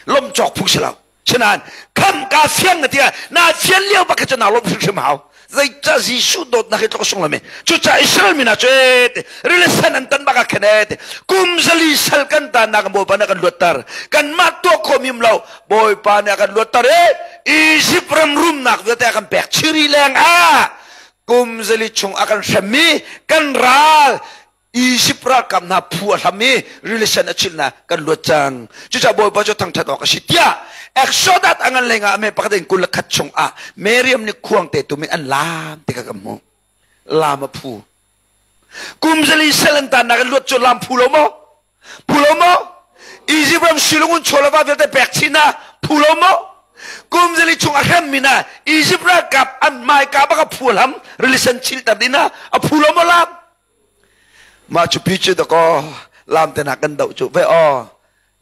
lawmh cawk phung si lo Sinain kham ka fiang na tiah na fian lio bak cu naa lawm hrimhrim hau. Zeicah Jesuh dawtnak hi tluk sung lomi. Cucaah Israel mi hna cu rili sen an tan bak ah khin e kum zali sal kan tannak Bawipa nih a kan luatter. Kanmah tuah khawh mi um lo. Bawipa nih a kan luatter i Izipt ram rumnak vialte a kan pek chiri leng ah kum zali chung a kan hremmi kan ral Izipt ralkap hna phu a hlam i rili sen a chilh na kan luat cang. Cucaah Bawipa cu thangṭhat awk a si tiah Exodus a ngan lengah ame pakhat in 21 chung ah Miriam nih khuangte tum in an laam ti kha kan hmuh. Laam a phu. Kum zali sel an tannak in luat cu laam phu lo maw? Phu lo maw? Izipt ram silungun chawlava vialte pek chin na phu lo maw? Kum zali chung a hremmi na Izipt ralkap an hmaika bak a phu hlam rili sen chilter ding na a phu lo maw laam? Mah cu pi cu dakaw lam te hna kan doh cu ve aw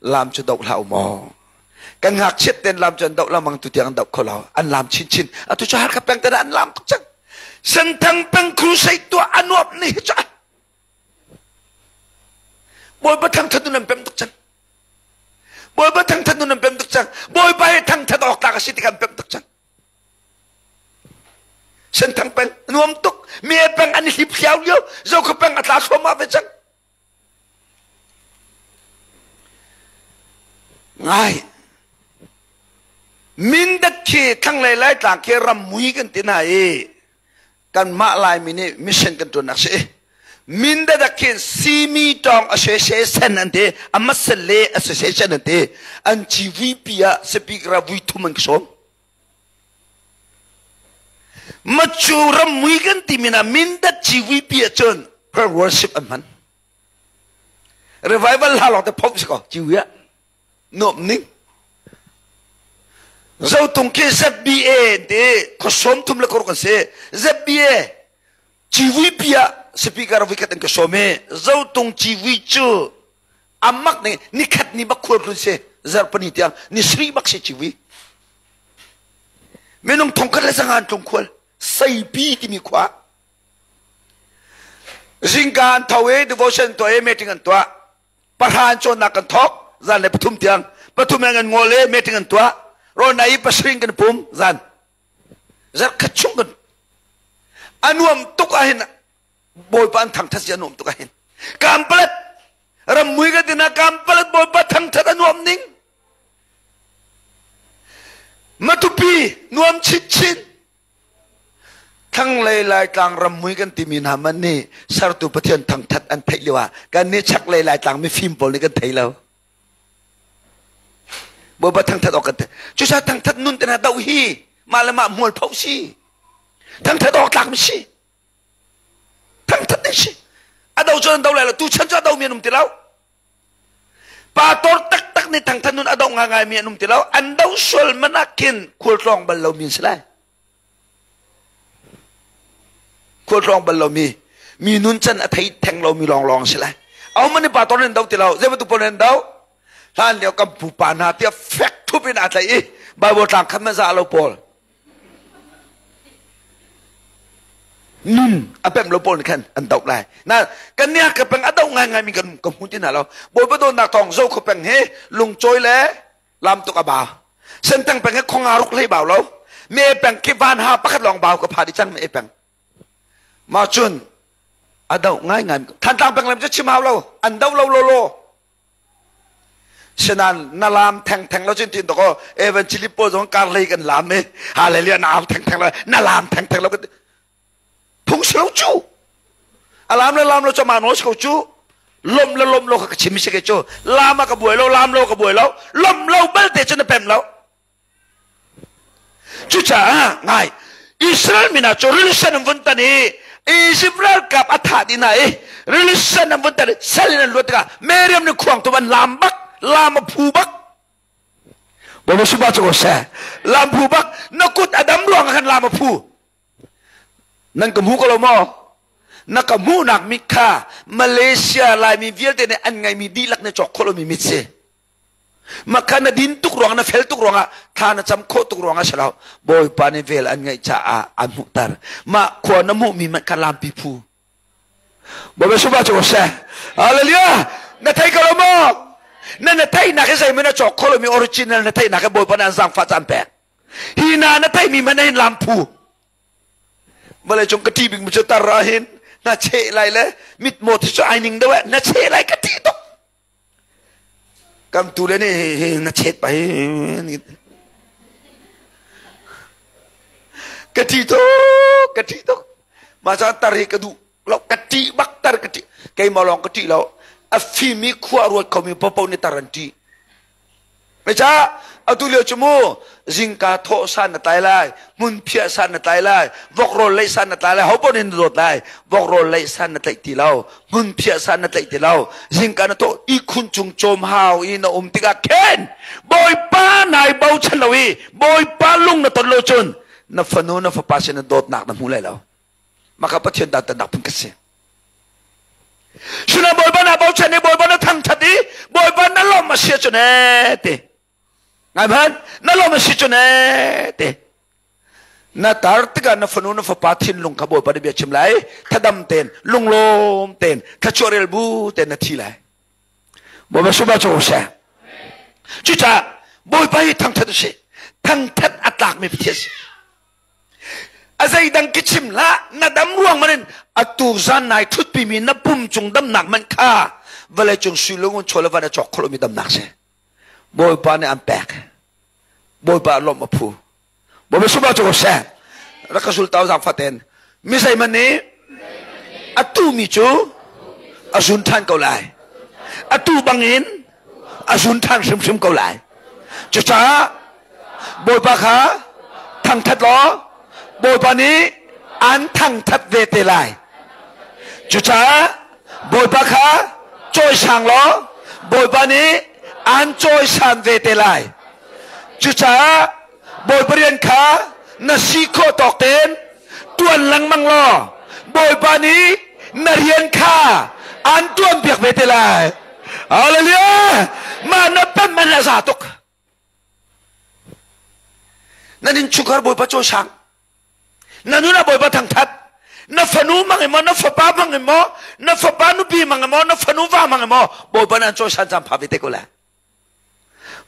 lam cu doh hlah u maw kan ngakchiat ten lam cu an doh lamang tu tiang an doh kho lo an lam chinchin atu cu Hakha peng te an lam tuk cang Senthang peng crusade tuah a nuam ni hi cu Bawipa thangthat nun an pem tuk cang Bawipa thangthat nun an pem tuk cang Bawipa hi thangthat awk tlak a si ti kan pem tuk cang. peng nuam tuk. Me peng an hlip hliau lio. Zo peng a tla thluahmah ve cang. Ngai. Mindat khi thlanglei Laitlang khi rammui kan ti hna i kanmah Laimi nih mission kan ṭuannak si. Mindat ah khin Simi Tawng Association an ti, Amasale Association an ti. An GVP ah speaker ah vui thum an ka sawm. Macu rammui kan timi na Mindat GVP ah cun prayer worship an hman. Revival hla lawng te phomh si ko GV ah. Nuam ning. Zotung khi ZBA ti khuasawm thum le khuaruk an si. ZBA GVP ah speaker vikhat an ka sawm i Zotung GV cu amak ning nikhat ni bak khual tlun si zarhpani tiang ni sri bak si GV. Minung thongkhat le zanga an tlung khual Seipi timi khua. Zingka an tho i devotion tuah i meeting an tuah. Pahra an cawnnak kan thawk zan le pathum tiang. Pathum in an ngol i meeting an tuah. Rawn i pasarih kan pum zan. Zarh khat chung kan a nuam tuk ahhin Bawipa an thangthat si a nuam tuk ahhin. Kampalet rammui ka tina kampalet Bawipa thangthat a nuam ning. Matupi nuam chinchin. Thlanglei Laitlang rammui kan timi hna man nih sertu Pathian thangthat an theih lio ah kan nih chaklei Laitlang mifim pawl nih kan thei lo. Bawipa thangthat awk kan thei. Cucaah thangthat nun te hna doh hi mah le mah hmual pho si. Thangthat awk tlak mi si. Thangthat ding si. A do cu an do lai lo. Tu chan cu a do mi an um ti lo. Pastor taktak nih thangthat nun a do ngaingai mi an um ti lo. An do sual man ah khin khualtlawng bal lo mi an si lai. Khualtlawng bal lo mi, mi nun can a thei theng lo mi lawnglawng si lai. Ahohmanh nih pastor nih an do ti lo. Zei bantuk pawl nih an do? Hlan lio kan pupa hna tiah fek thup in aa tlaih i Bible tlang khat man za lo pawl. Nun a pemh lo pawl nih khan an doh lai. Na kan nih ka peng a doh ngaingai mi kan ka hmu ti hna lo. Bawipa dawtnak thawng zo kho peng he lungcawi le lam tuk a ba. Sentang peng he khonga ruk hlei bau lo. Me peng khi van ha pakhat lawng bau ka pha di cang me peng. Ma cun a doh ngaingai Thantlang peng lam cu chim hau lo. An doh lo lo lo. Sinan na lam theng theng lo cun tin to ko evangelist pawl zong kar lei kan lam i hallelujah na au theng theng lo na lam theng theng lo phung si lo cu a lam le lam lo cu ma no si ko cu lom le lom lo kha ka chim si ke cu lam a ka buai lo lam lo ka buai lo lom lo balte cu na pem lo Cucaah ngai Israel min ah cu rili sen an vun tan i Egypt ralkap a thah dih hna i rili sen an vun tan i sal in an luat tikah Miriam nih khuangtum an lam bak lam a phu bak Bawipa suba cu ko seh lam phu bak na kut a dam ruang ah khan lam a phu nan ka hmu ko lo maw na ka hmuhnak mit kha Malaysia Laimi vialte nih an ngeimi dihlak nih cawk khawh lomi mit si Maka na din tuk ruang na fel tuk ruangah thla na cam khawh tuk ruangah si lo. Bawipa nih vel an ngeih caah an hmuhter. Mah khua na hmuhmi hmanh kha lampi phu. Bawipa suba cu seh. Hallelujah! Na thei ko lo maw? Na na theihnak hi zeihmanh na cawk kho lomi original na theihnak hi Bawipa nih an zaangfah caan pek. Hi na na theihmi hmanh hin lam phu. Vawlei cung ka ṭih bikmi cu tar ah hin na cheh lai le mitmaw thi cu ai ning deuh eh na cheh lai ka ṭih tuk. Kam tu le nih hi na chet pa hi ka ṭih tuk ka ṭih tuk mah caan tar hi ka duh lo ka ṭih bak tar ka ṭih keimah lawng ka ṭih lo a fim i khua ruat khomi paohpaoh nih tar an ṭih Meca atu lio cu mu zingka thawh san na tlai lai hmunphiah san na tlai lai vok rawl leih san na tlai lai hopaoh nih na dawt lai vok rawl leih san na tlaih ti lo hmunphiah san na tlaih ti lo zingka na thawh ihkhun cung cawm hau i na um tikah khin bawipa nai bochan lo i bawipa lung na ton lo cun na fanu na fapa sin na dawtnak na hmu lai lo maka Pathian dantatnak phun ka si Sina Bawipa na bochan i Bawipa na thangthat i Bawipa na lawm a si cun ee ti. Ngai hmanh na lawm a si cun ee ti. Na tar tikah na fanu na fapa thinlung kha Bawipa nih bia chim lai thadam ten lunglawm ten thluachuah rel bu ten na thi lai. Bawipa suba cu seh. Cucaah Bawipa hi thangthat a si. Thangthat a tlakmi Pathian si. A zeidang ki chim hlah, na dam ruang man in atu zan nai thutpi mi na pum cung damnak man kha vawlei cung sui lungun chaw le van a cawk kholo mi damnak si. Bawipa nih an pek. Bawipa lawmh a phu. Bawipa sumah cu ko seh. Rak ka sul tau zang faten. Mi zeiman nih atu mi cu a zun than ko lai. Atu bangin a zun than hrimhrim ko lai. Cucaah Bawipa kha thangthat law Bawipa nih an thangthat ve te lai. Cucaah Bawipa kha cawisang law Bawipa nih an cawisan ve te lai. Cucaah Bawipa rian kha na si khawh tawk tein tuan lengmang law Bawipa nih na rian kha an tuan piak ve te lai. Hallelujah! Mah na pemh man a za tuk. Nan innchungkhar Bawipa cawisang. Na nun ah Bawipa thangthat. Na fanu mang in maw, na fapa mang in maw, na fapa nupi mang in maw, na fanu va mang in maw, Bawipa nan cawisan caan pha ve te ko lai.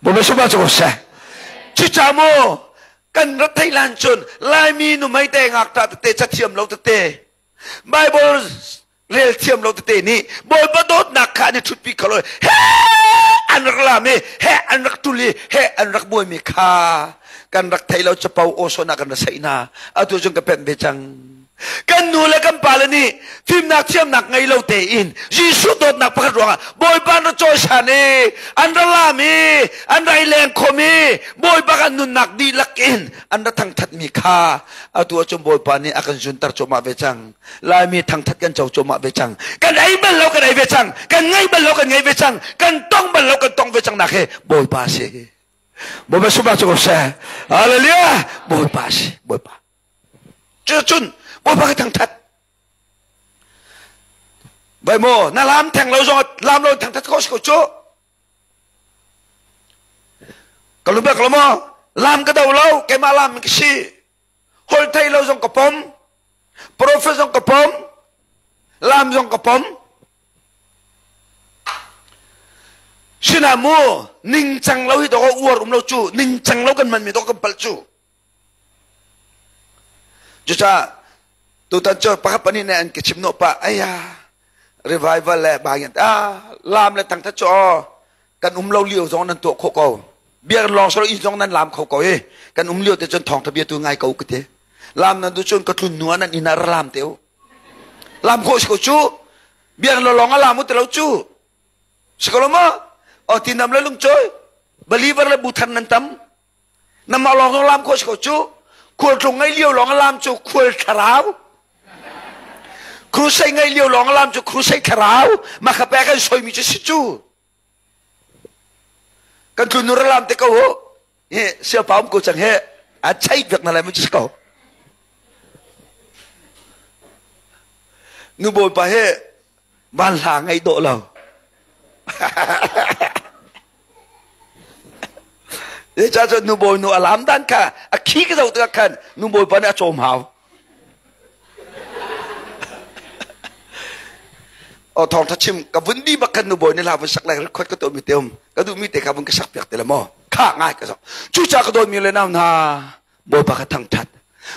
Bawipa sumah cu ko seh. Cuca mu, kan rat thei lan cun Laimi numei te ngakṭah tete cathiam lo tete Bible rel thiam lo tete nih Bawipa dawtnak kha an i ṭhutpi kho lo he an rak lam i he an rak tul i he an rak buaimi kha kan rak thei lo capo aw ah kan ra saih hna atu cun ka pemh ve cang. Kan nu le kan pale nih fimnak thiamnak ngei lo tein Jesuh dawtnak pakhat ruangah Bawipa an ra cawisan i an ra lam i an ra i leng khom i Bawipa kan nunnak dihlak in an ra thangthatmi kha atu ahcun Bawipa nih a kan zunter cuahmah ve cang. Laimi thangthat kan co cuahmah ve cang. Kan ei bal lo kan ei ve cang. Kan ngei bal lo kan ngei ve cang. Kan tong bal lo kan tong ve cang nak hi Bawipa si. Bawipa sumah cu ko seh. Hallelujah. Bawipa si. Bawipa. Cucun Bawipa ka thangthat. Vai maw na lam theng lo zong lam lo thangthat ko si ko cu. Ka lubek lo maw lam ka do lo keimah lam ka si. Hol thei lo zong ka pom. Prophet zong ka pom. Lam zong ka pom. Sinah mu ningcang lo hi dawk uar um lo cu ningcang lo kan man mi dawk kan palh cu. Cucaah tutan cu pakhat pahnih nih an ka chim hnawh pah aya revival le bayan ah lam le thangthat cu aw kan um lo lio zong nan tuah khawh ko biakinn lawng solo inn zong nan lam kho ko i kan um lio te cun thawngtha bia tu ngai ko ka ti lam nan tu cun ka tlun hnu ah nan inn ah ra lam te u lam khawh si ko cu biakinn lo lawng a lam u ti lo cu si ko lo maw o tinam le lungcawi believer le bu than nan tam Namah lawng zong lam khawh si ko cu. Khualtlung ngei lio lawng lam cu khual thlarau. Crusade ngei lio lawng lam cu crusade thlarau. Mah kha pek an soimi cu si cu. Kan tlun nur lam te ko hu. Hi siapa um ko cang he. A chai vek na lai mu si ko. Nu bawipa he van hla ngei dawh lo. Zeicah cun nubawi nu a lam dan kha a khi ka zoh tikah khan nubawi pa nih a cawm hau. O thawngtha chim ka vun di bak khan nubawi nih hla vun sak lai record ka tuah mi te um ka duh mi te kha vun ka sak piak te la maw kha ngai ka zoh. Cucaah ka dawtmi le nau hna Bawipa ka thangthat.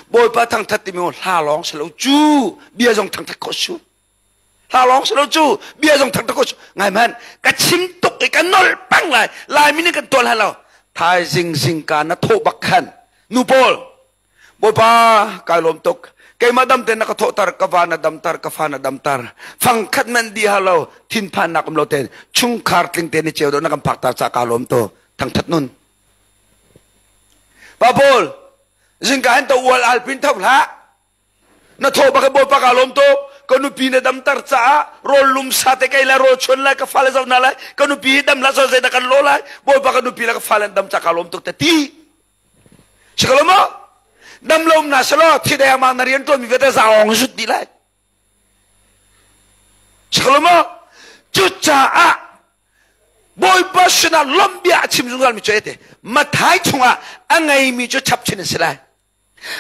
Bawipa thangthat timi hla lawng si lo cu bia zong thangthat khawh su. Hla lawng si lo cu bia zong thang ko ngai man ka chim tuk i ka nol pang lai Laimi nih kan tual lo thaizing zingka na thawh bak khan nu pawl Bawipa kai lawm tuk keimah dam te na ka thawhtar ka va na damtar ka fa na damtar fang khat man di ha lo thinphan nak um lo ten chungkhar tling te ni cheu do na kan phak tar cha ka lawm to thangthat nun pa pawl zingka hin to ual alpin tho hlah Na thaw bak Bawipa ka lawm tuk. Ka nupi na damter caah rawl lum sa te kei lai rawl chuan lai ka fale zoh na lai ka nupi hi dam la zo zeidah kan lo lai Bawipa ka nupi le ka fale an dam ca ka lawm tuk te ti. Si ko lo maw? Dam lo um na selaw thi deng mang na rian tuan mi vialte zaawng zut dih lai. Si ko lo maw? Cucaah Bawipa sinah lawmh bia a chim zungzal mi cu ete Mathai chungah a ngeimi cu chap chin an si lai.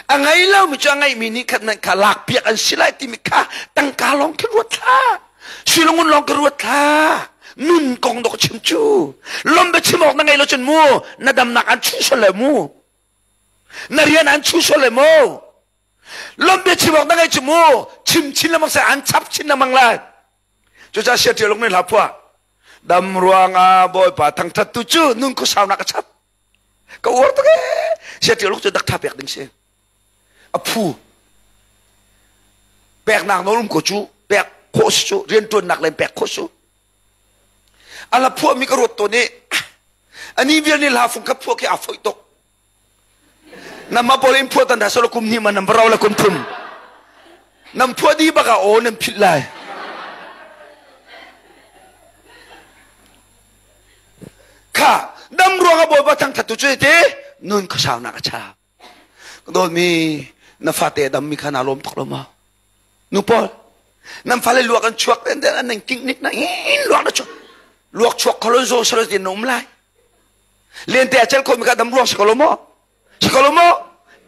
A ngei lomi cu a ngeihmi nih khat nan kha lakpiak an si lai timi kha tangka lawng khi ruat hlah. Silungun lawng khi ruat hlah. Nun kong dawh chim cu. Lom bia chim awk na ngei lo cun mu na damnak an chuh sual le mu. Na rian an chuh sual le mu. Lom bia chim awk na ngei cu mu chim chin lengmang seh an chap chin lengmang lai. Cucaah sia ṭial lung nih hla phuah. Dam ruangah Bawipa thangṭhat tu cu nun khuasaunak a chap. Ka uar tuk ee. Sia ṭial lung cu dak ṭha pek ding si. A phu. Peknak nawl um ko cu pek khawh si cu rianṭuannak len pek khawh su. A hla phuahmi ka ruat tawn i ani vial nih hla fung kha phuah khi aa foih tuk. Nama pawl in phuah tan dah solo kum hnih ma nam rau la kum thum. Nam phuah di bak ah aw nan philh lai. Kha dam ruang ah Bawipa thangthat tu cu te nun khuasaunak a cha. Dawtmi na fate dam mi kha naa lawm tuk lo ma? Nu pawl nan fale luak an chuak den den an nan king nik na in luak na chuak luak chuak kholon zo salo tin na um lai. Lente a cel khomi kha dam ruang si ko lo maw? Si ko lo maw?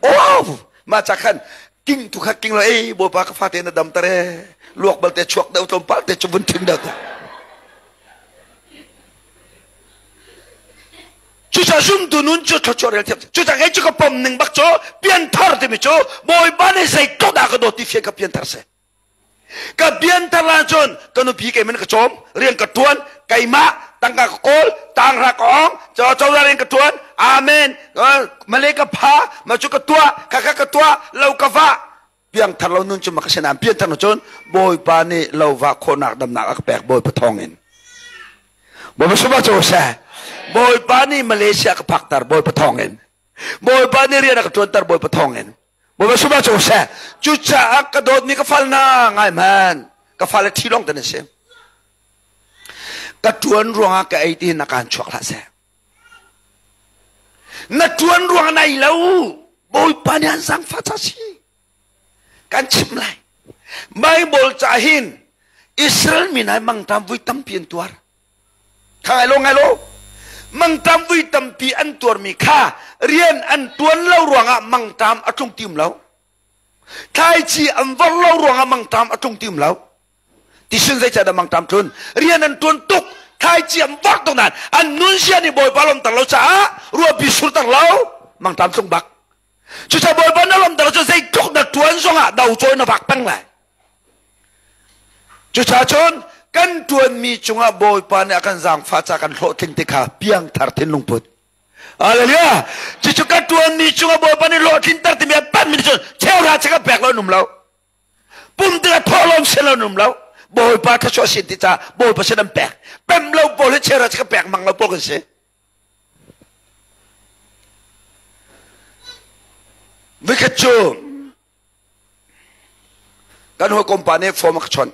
Oh! Mah ca khan king tu kha king lo ei bawipa ka fate na dam tare luak balte chuak deuh tlawmpal te cu vun thin deuh te. Cuca zumtu nun cu thluachuah rel thiam. Cuca kei cu ka pom ning bak cu pianthar timi cu bawipa nih zeitluk dah ka dawt ti fian ka pianthar si. Ka pianthar ahcun ka nupi keiman ka cawm, rian ka tuan, keimah tangka ka kawl, tanghra ka ong, cozah rian ka tuan, amen, male ka pha, ma cu ka tuah, khakha ka tuah, lo ka vah. Piangthar lo nun cu ma ka si nain pianthar nu cun Bawipa nih lo vah khawhnak damnak a ka pek Bawipa thawng in. Bawipa sumah cu seh. Bawipa nih Malaysia ka phakter Bawipa thawng in. Bawipa nih rian a ka ṭuanter Bawipa thawng in. Bawipa sumah cu seh. Cucaah ka dawtmi ka fal na ngai hmanh. Ka fale ṭhi lawng te nan si. Ka ṭuan ruangah ka ei ti na kaan chuak hlah seh. Na ṭuan ruangah na ei lo. Bawipa nih an zaangfah ca si. Kan chim lai. Bible ca hin Israel mi hna mangṭam vui tampi an tuar. Kha ngai lo ngai lo. Mangṭam vui tampi an tuarmi kha rian an ṭuan lo ruangah mangṭam a tlung ti um lo. Thlaici an vorh lo ruangah mangṭam a tlung ti um lo. Tisun zeicahdah mangṭam tlun? Rian an ṭuan tuk, thlaici an vorh tuk nain an nunzia nih Bawipa lawmter lo caah ruahpi surter lo, mangṭam tlung bak. Cucaah Bawipa na lawmter cu zeitluk na ṭuan zongah do cawi na vak peng lai. Cucaah cun kan ṭuanmi cungah Bawipa nih a kan zaangfah caah kan hlawhtling ti kha piangthar thinlung put. Hallelujah! Cucu ka ṭuanmi cungah Bawipa nih hlawhtlinter timi a panmi nih cun cheuhra chekhat pek lo an um lo. Pum tikah thawhlawm sin lo an um lo. Bawipa thluachuah sin ti caah Bawipa sin an pek. Pem lo pawl hi cheuhra chekhat pek mang lo pawl kan si. Vikhat cu kan hawikom pa nih form a ka chawnh.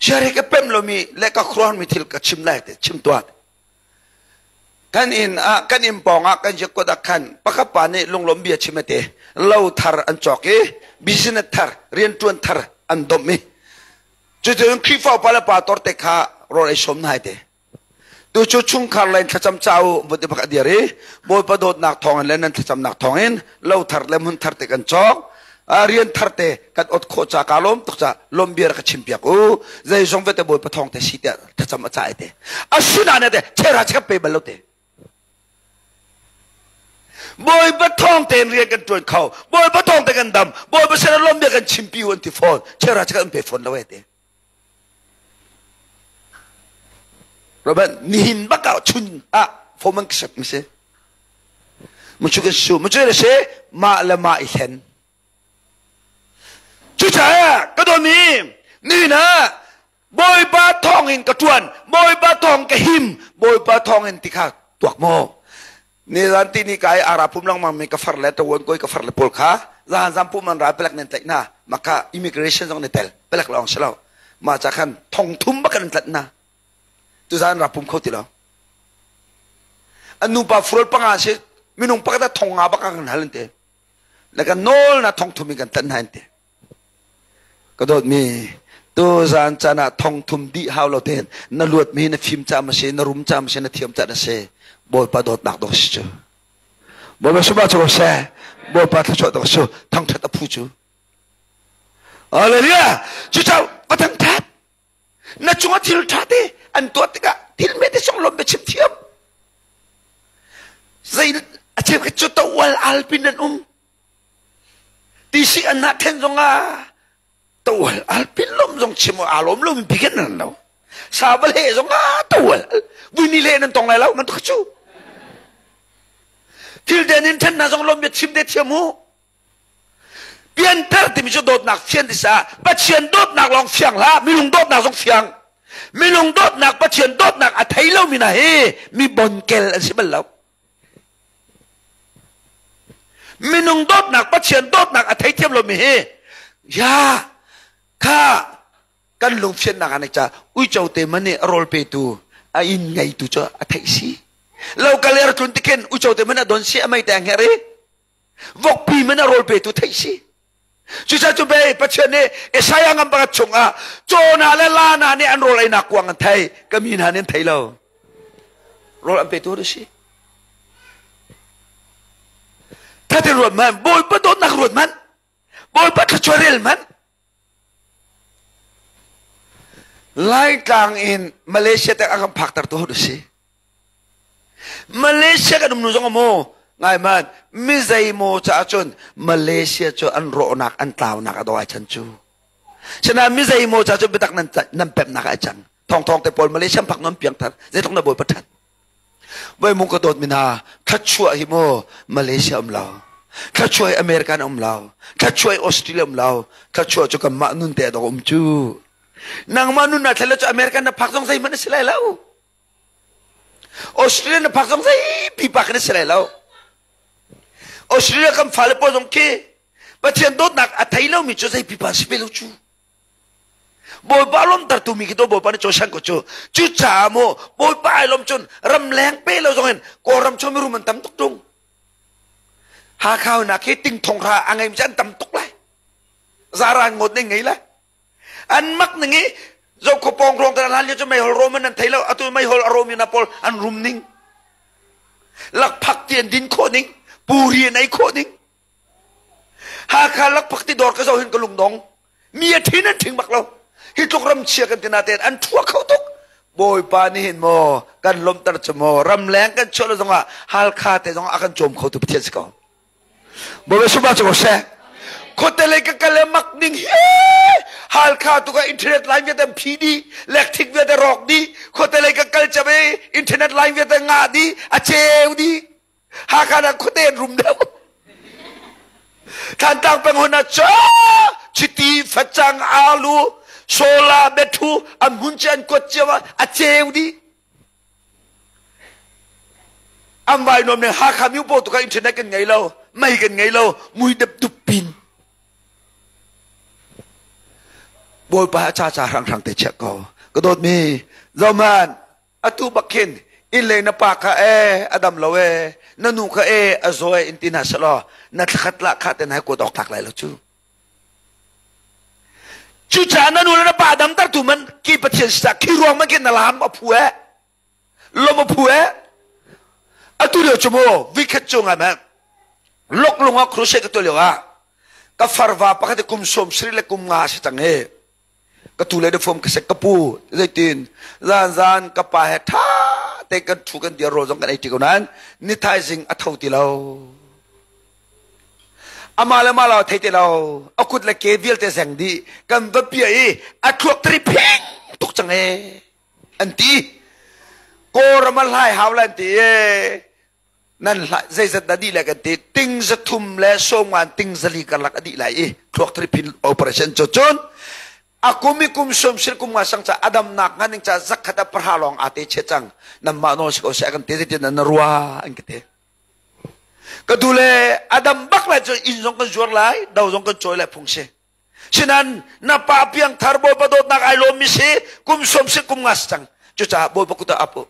Siare ka pem lomi le ka khuaruahmi thil ka chim lai te chim tuah. Kan inn ah kan inn pawng ah kan kut ah khan pakhat pa nih lunglawm bia chim ate lo thar an cawk i business thar riantuan thar an domh i cuticun Khrihfa upa le pastor te kha rawl ei sawm hna te. Tu cu chungkhar lei in thlacam ca u vun ti bak a dir i Bawipa dawtnak thawngin le nan thlacamnak thawngin lo thar le hmun thar te kan cawk. Rian thar te kan ot khawh ca kaa lawm tuk ca lawm bia ka chim piak u. Zeizong vialte Bawipa thawng te si tiah thlacam a ca te. Asinain te chera chekap pe bal lo te. Bawipa thawng tein rian kan ṭuan kho. Bawipa thawng te kan dam. Bawipa sin ah lawm bia kan chimpi u an ti fawn. Chera chekap an pe fawn lo e te. Robert nihin bak ah chun ah phone man ka sak mi si. Muchu kan su muchu le si mah le mah i hlen. Cucaah ka dawmi nihin ah Bawipa thawng in ka ṭuan, Bawipa thawng ka him, Bawipa thawng in ti kha tuak maw? Nizan ti ni kai ara pum langmang mi ka far le tawon koi ka far le pawl kha zan zan pum an ra pelek nan tlaih na maka immigration zong ni tel pelek lawng si lo ma cha khan thong thum bak an tlat na tu zan ra pum kho ti lo an nu pa furol panga si minung pakhat thong nga bak kan hal te le kan nawl na thong thum in kan tlat na te Ka dawtmi, tuzaan caan ah thongthum dih hau lo tein na luatmi na fim ca ma si, na rum ca ma si, na thiam ca na si. Bawipa dawtnak dawh si cu. Bawipa sumah cu seh. Bawipa thluachuah dawh su. Thangthat a phu cu. Hallelujah! Cucaah va thangthat. Na cungah thil ṭha te an tuah tikah thil me te song lawm biachim thiam. Zei a cheu cu to ual al pin an um. Tisi an na then zong ah tawal al pin lom zong chim a lom lo mi bikin nan lo. Sa va le zong ah tawal vui ni le nan tong lai lo man tuk chu. Thil den in then na zong lom bia chim de thiam u. Pianter timi cu dawtnak fian ti sa Pathian dawtnak lawng fiang hlah minung dawtnak zong fiang. Minung dawtnak Pathian dawtnak a thei lomi hna hi mi bonkel an si bal lo. Minung dawtnak Pathian dawtnak a theithiam lomi hi ya kha kan lungfiannak ah ca uico te man nih rawl petu a inn ngeitu cu a theih si. Lo kaler tlun tikhin uico te man a don si a mei te a hngerh i vokpi man a rawl petu theih si. Cucaah cu bei Pathian nih Isaiah ngam pakhat chungah cawna le lana nih an rawl einak kuang an thei ka mi hna nih an thei lo. Rawl an petu an si. Thatin ruat man, Bawipa dawtnak ruat man, Bawipa thluachuah rel man. Laitlang in Malaysia te a kan phakter tu hot si. Malaysia kan um nu zong maw ngai man mi zei maw caah cun Malaysia cu an rawhnak an tlaunak a do ai chan cu. Sinain mi zei maw caah cun biatak nan nan pemnak ai cang. Thong thong te pawl Malaysia phak non piang thar zeitluk na bawipa that. Voi mung ka dawt mi hna thluachuah hi maw Malaysia um lo. Thluachuah hi American um lo. Thluachuah hi Australia um lo. Thluachuah cu kanmah nun te dok um cu. Nangmah nun na thlen cu American na phak zong zeihmanh a si lai lo. Australia na phak zong zei pipa kan si lai lo. Australia kan fale pawl zong khi Pathian dawtnak a thei lomi cu zei pipa si ve lo cu. Bawipa lawmtertu mi khi to Bawipa nih cawisan ko cu. Cucaah maw Bawipa ai lawm cun ramleng pe lo zong in Kawlram chung mirum an tam tuk tung. Hakha nak hi ting thong hra a ngeimi cu an tam tuk lai. Zaran ngawt ne ngei lai. An mak ning i zohkhaw pawng ruang kan hlan lio cu meihol rom an thei lo atu meihol a rom na pawl an rum ning lakphak ti an din khawh ning puri an ei khawh ning Hakha lakphak ti dawr ka zoh hin ka lungdong mi a thin an thing bak lo hi tluk ram chia kan tina tein an thua kho tuk Bawipa nih hin maw kan lawmhter cu maw ramleng kan chuah lo zongah Halkha te zongah a kan cawm kho tu Pathian si ko Bawipa sumah cu ko seh. Khuate lei ka kal le mak ding hi Halkha tu ka internet line vialte phi dih, electric vialte rawk dih, khuate lei ka kal cam i internet line vialte ngah dih, a ceu dih. Hakha na khuate an rum deuh. Thantlang peng hon ah cha chiti facang alu sola bethu an hun che an kuat cio a ceu dih. An vai nuam ning Hakha miupo tu kha internet kan ngei lo, mei kan ngei lo, mui dep dup pin. Bawipa a ca ca hrang hrang te chiah ko. Ka dawt mi, zoman, atu bak khin inn lei na pa kha e a dam lo e na nu kha e a zaw e in ti hna selaw na thlakhat lah kha ten hai kuat awk tlak lai lo cu. Cucaah na nu le na pa damtertu man ki Pathian si cah khi ruang man khi na lam a phu eh lom a phu eh atu lio cu mu vikhat cu ngai meh lok lung ah crusade ka tuah lio ah ka farva pakhat kum sawm sari le kum nga si cang i ka tu le na fom ka sek ka pu zeitin zan zan ka pa he tha te kan thu kan dir rawl zong kan ei ti ko nain ni thaizing a tho ti lo Amah le mah lo thei ti lo a kut le ke vialte zeng dih kan va piah i a thluak tari phing tuk cang e an ti Kawlram a hlai hau lai an ti e nan hlai zeizat dah dih lai kan ti ting za thum le sawmngan ting zali karlak a dih lai i thluak tari phin operation cu cun a kum i kum sawm sir kum nga sang ca adam nak ngan ning ca zakhat a pahra lawng aa te che cang nan mah nawl si ko seh kan te zeitin na rua an ka ti Ka tu le adam bak lai cu inn zong kan zuar lai, do zong kan cawi lai phung si. Sinan na pa piang thar Bawipa dawtnak ai lawm mi si, kum som si kum nga si cang. Cucaah Bawipa kut ah ap u.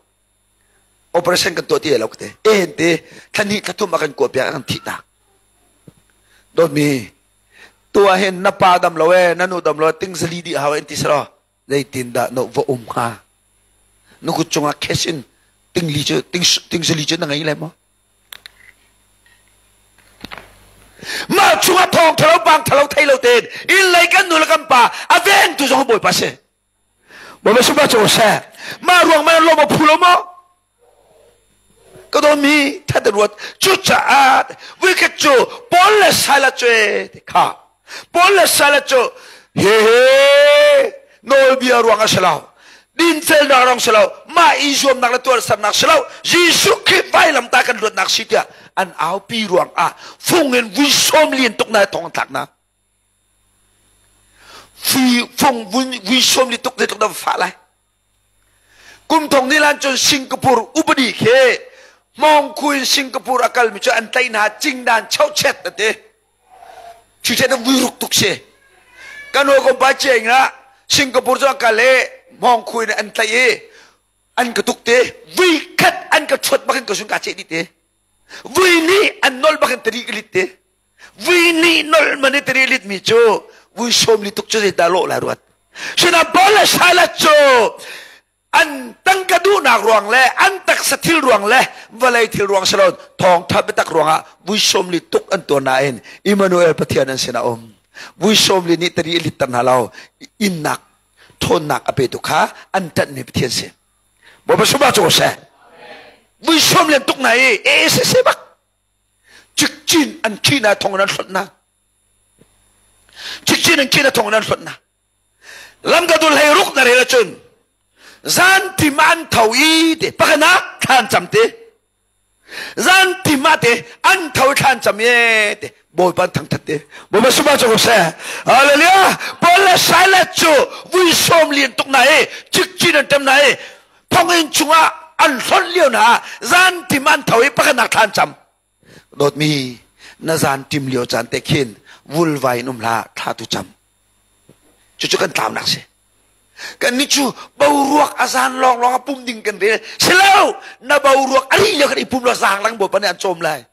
Operation kan tuah ti lo te. En te thla hnih thla thum a kan kuah piak a kan thih tak. Dawtmi tu ah hin na pa dam lo e, na nu dam lo ting zali di hau en ti selo. Zeitin dah no va um hnga? Na kut cungah cash in tingli cu ting tingzali cu na ngei lai maw? Mah chungah thawng thalo pang thalo thei lo tein inn lei kan nu le kan pa a vengtu zong Bawipa si. Bawipa sumpa cu seh. Mah ruang man lawm a phu lo maw? Ka dawmi that ruat. Cucaah vuikhat cu Paul le Silas cu kha Paul le Silas cu he he nawlbia ruang a si lo. Dinfelnak ruang si lo. Mah i zuamnak le tuarsernak si lo. Jesuh Khrih vailamtah kan luatnak si tiah an aupi ruang ah fung in vui sawm lian tuk na thong thlak na. Fung vui sawm li tuk tuk na fa lai. Kum thong ni lan cun Singapore upadi khi Hmawngkhu in Singapore a kalmi cu an tlaih hna cingdan chauchet a ti. Chuchet a vuiruk tuk si. Kan hawikom pa Chiang ah Singapore cu a kal i Hmawngkhu in an tlaih i an ka tuk te. Vui khat an ka thuat bakin ka sun ka ceh dih te. Vui nih an nol bakin tari ka lit te. Vui nih nol man i tari lit mi cu vui sawm li tuk cu zei dah lawh lai ruat. Sinah Paul le Silas cu an tangka duhnak ruang le an taksa thil ruang le vawlei thil ruang si lo thawngtha biatak ruangah vui sawm li tuk an tuar nain Emmanuel Pathian an sinah um. Vui sawm li nih tari litter hna lo innak thawnnak a petu kha an ṭanhmi Pathian si. Bawipa sumah cu seh. Vui sawm lian tuk na i e se se bak. Cikcin an khi na thong in an hlonh na. Cikcin an khi na thong in an hlonh na. Lamkaltu hlei ruk na rel ahcun zan tim an tho i te pakhanak thlan cam te zan tim ah te an tho i thlan cam ye te Bawipa an thangthat te Bawipa sumah cu seh Hallelujah Paul le Silas cu vui sawm lian tuk na i cikcin an tem na i thonginn chungah an hlonh lio na zan tim an tho i pakhatnak thlan cam Dawtmi, na zan tim lio caan te khin vulvai in um hlah, thla tu cam. Cucu kan tlaunak si. Kan nih cu boruak a zan lawnglawng a pum ding kan rel. Si lo, na boruak a ri lio kan i pum lo zaang lang Bawipa nih an cawm lai.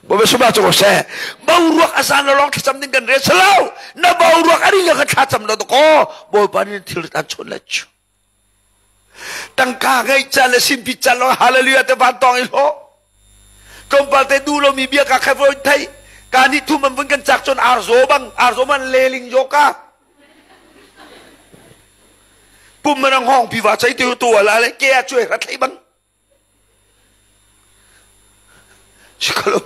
Bawipa sumah cu seh. Boruak a zan lawng thlacam ding kan rel. Si lo, na boruak a ri lio kan thlacam lo dakaw Bawipa nih thil an chawn lai cu. Tangka ngeih caan le sinpi caan lawng hallelujah te van tawng i hlawh. Tlawmpal te duh lomi bia ka khat voi thei. Ka nih thum an vun kan cak cun arzo bang arzo man leling jo ka. Pum man hong pi wa chai tu tu ala le ke a chuai rat thlei bang. Sikalo.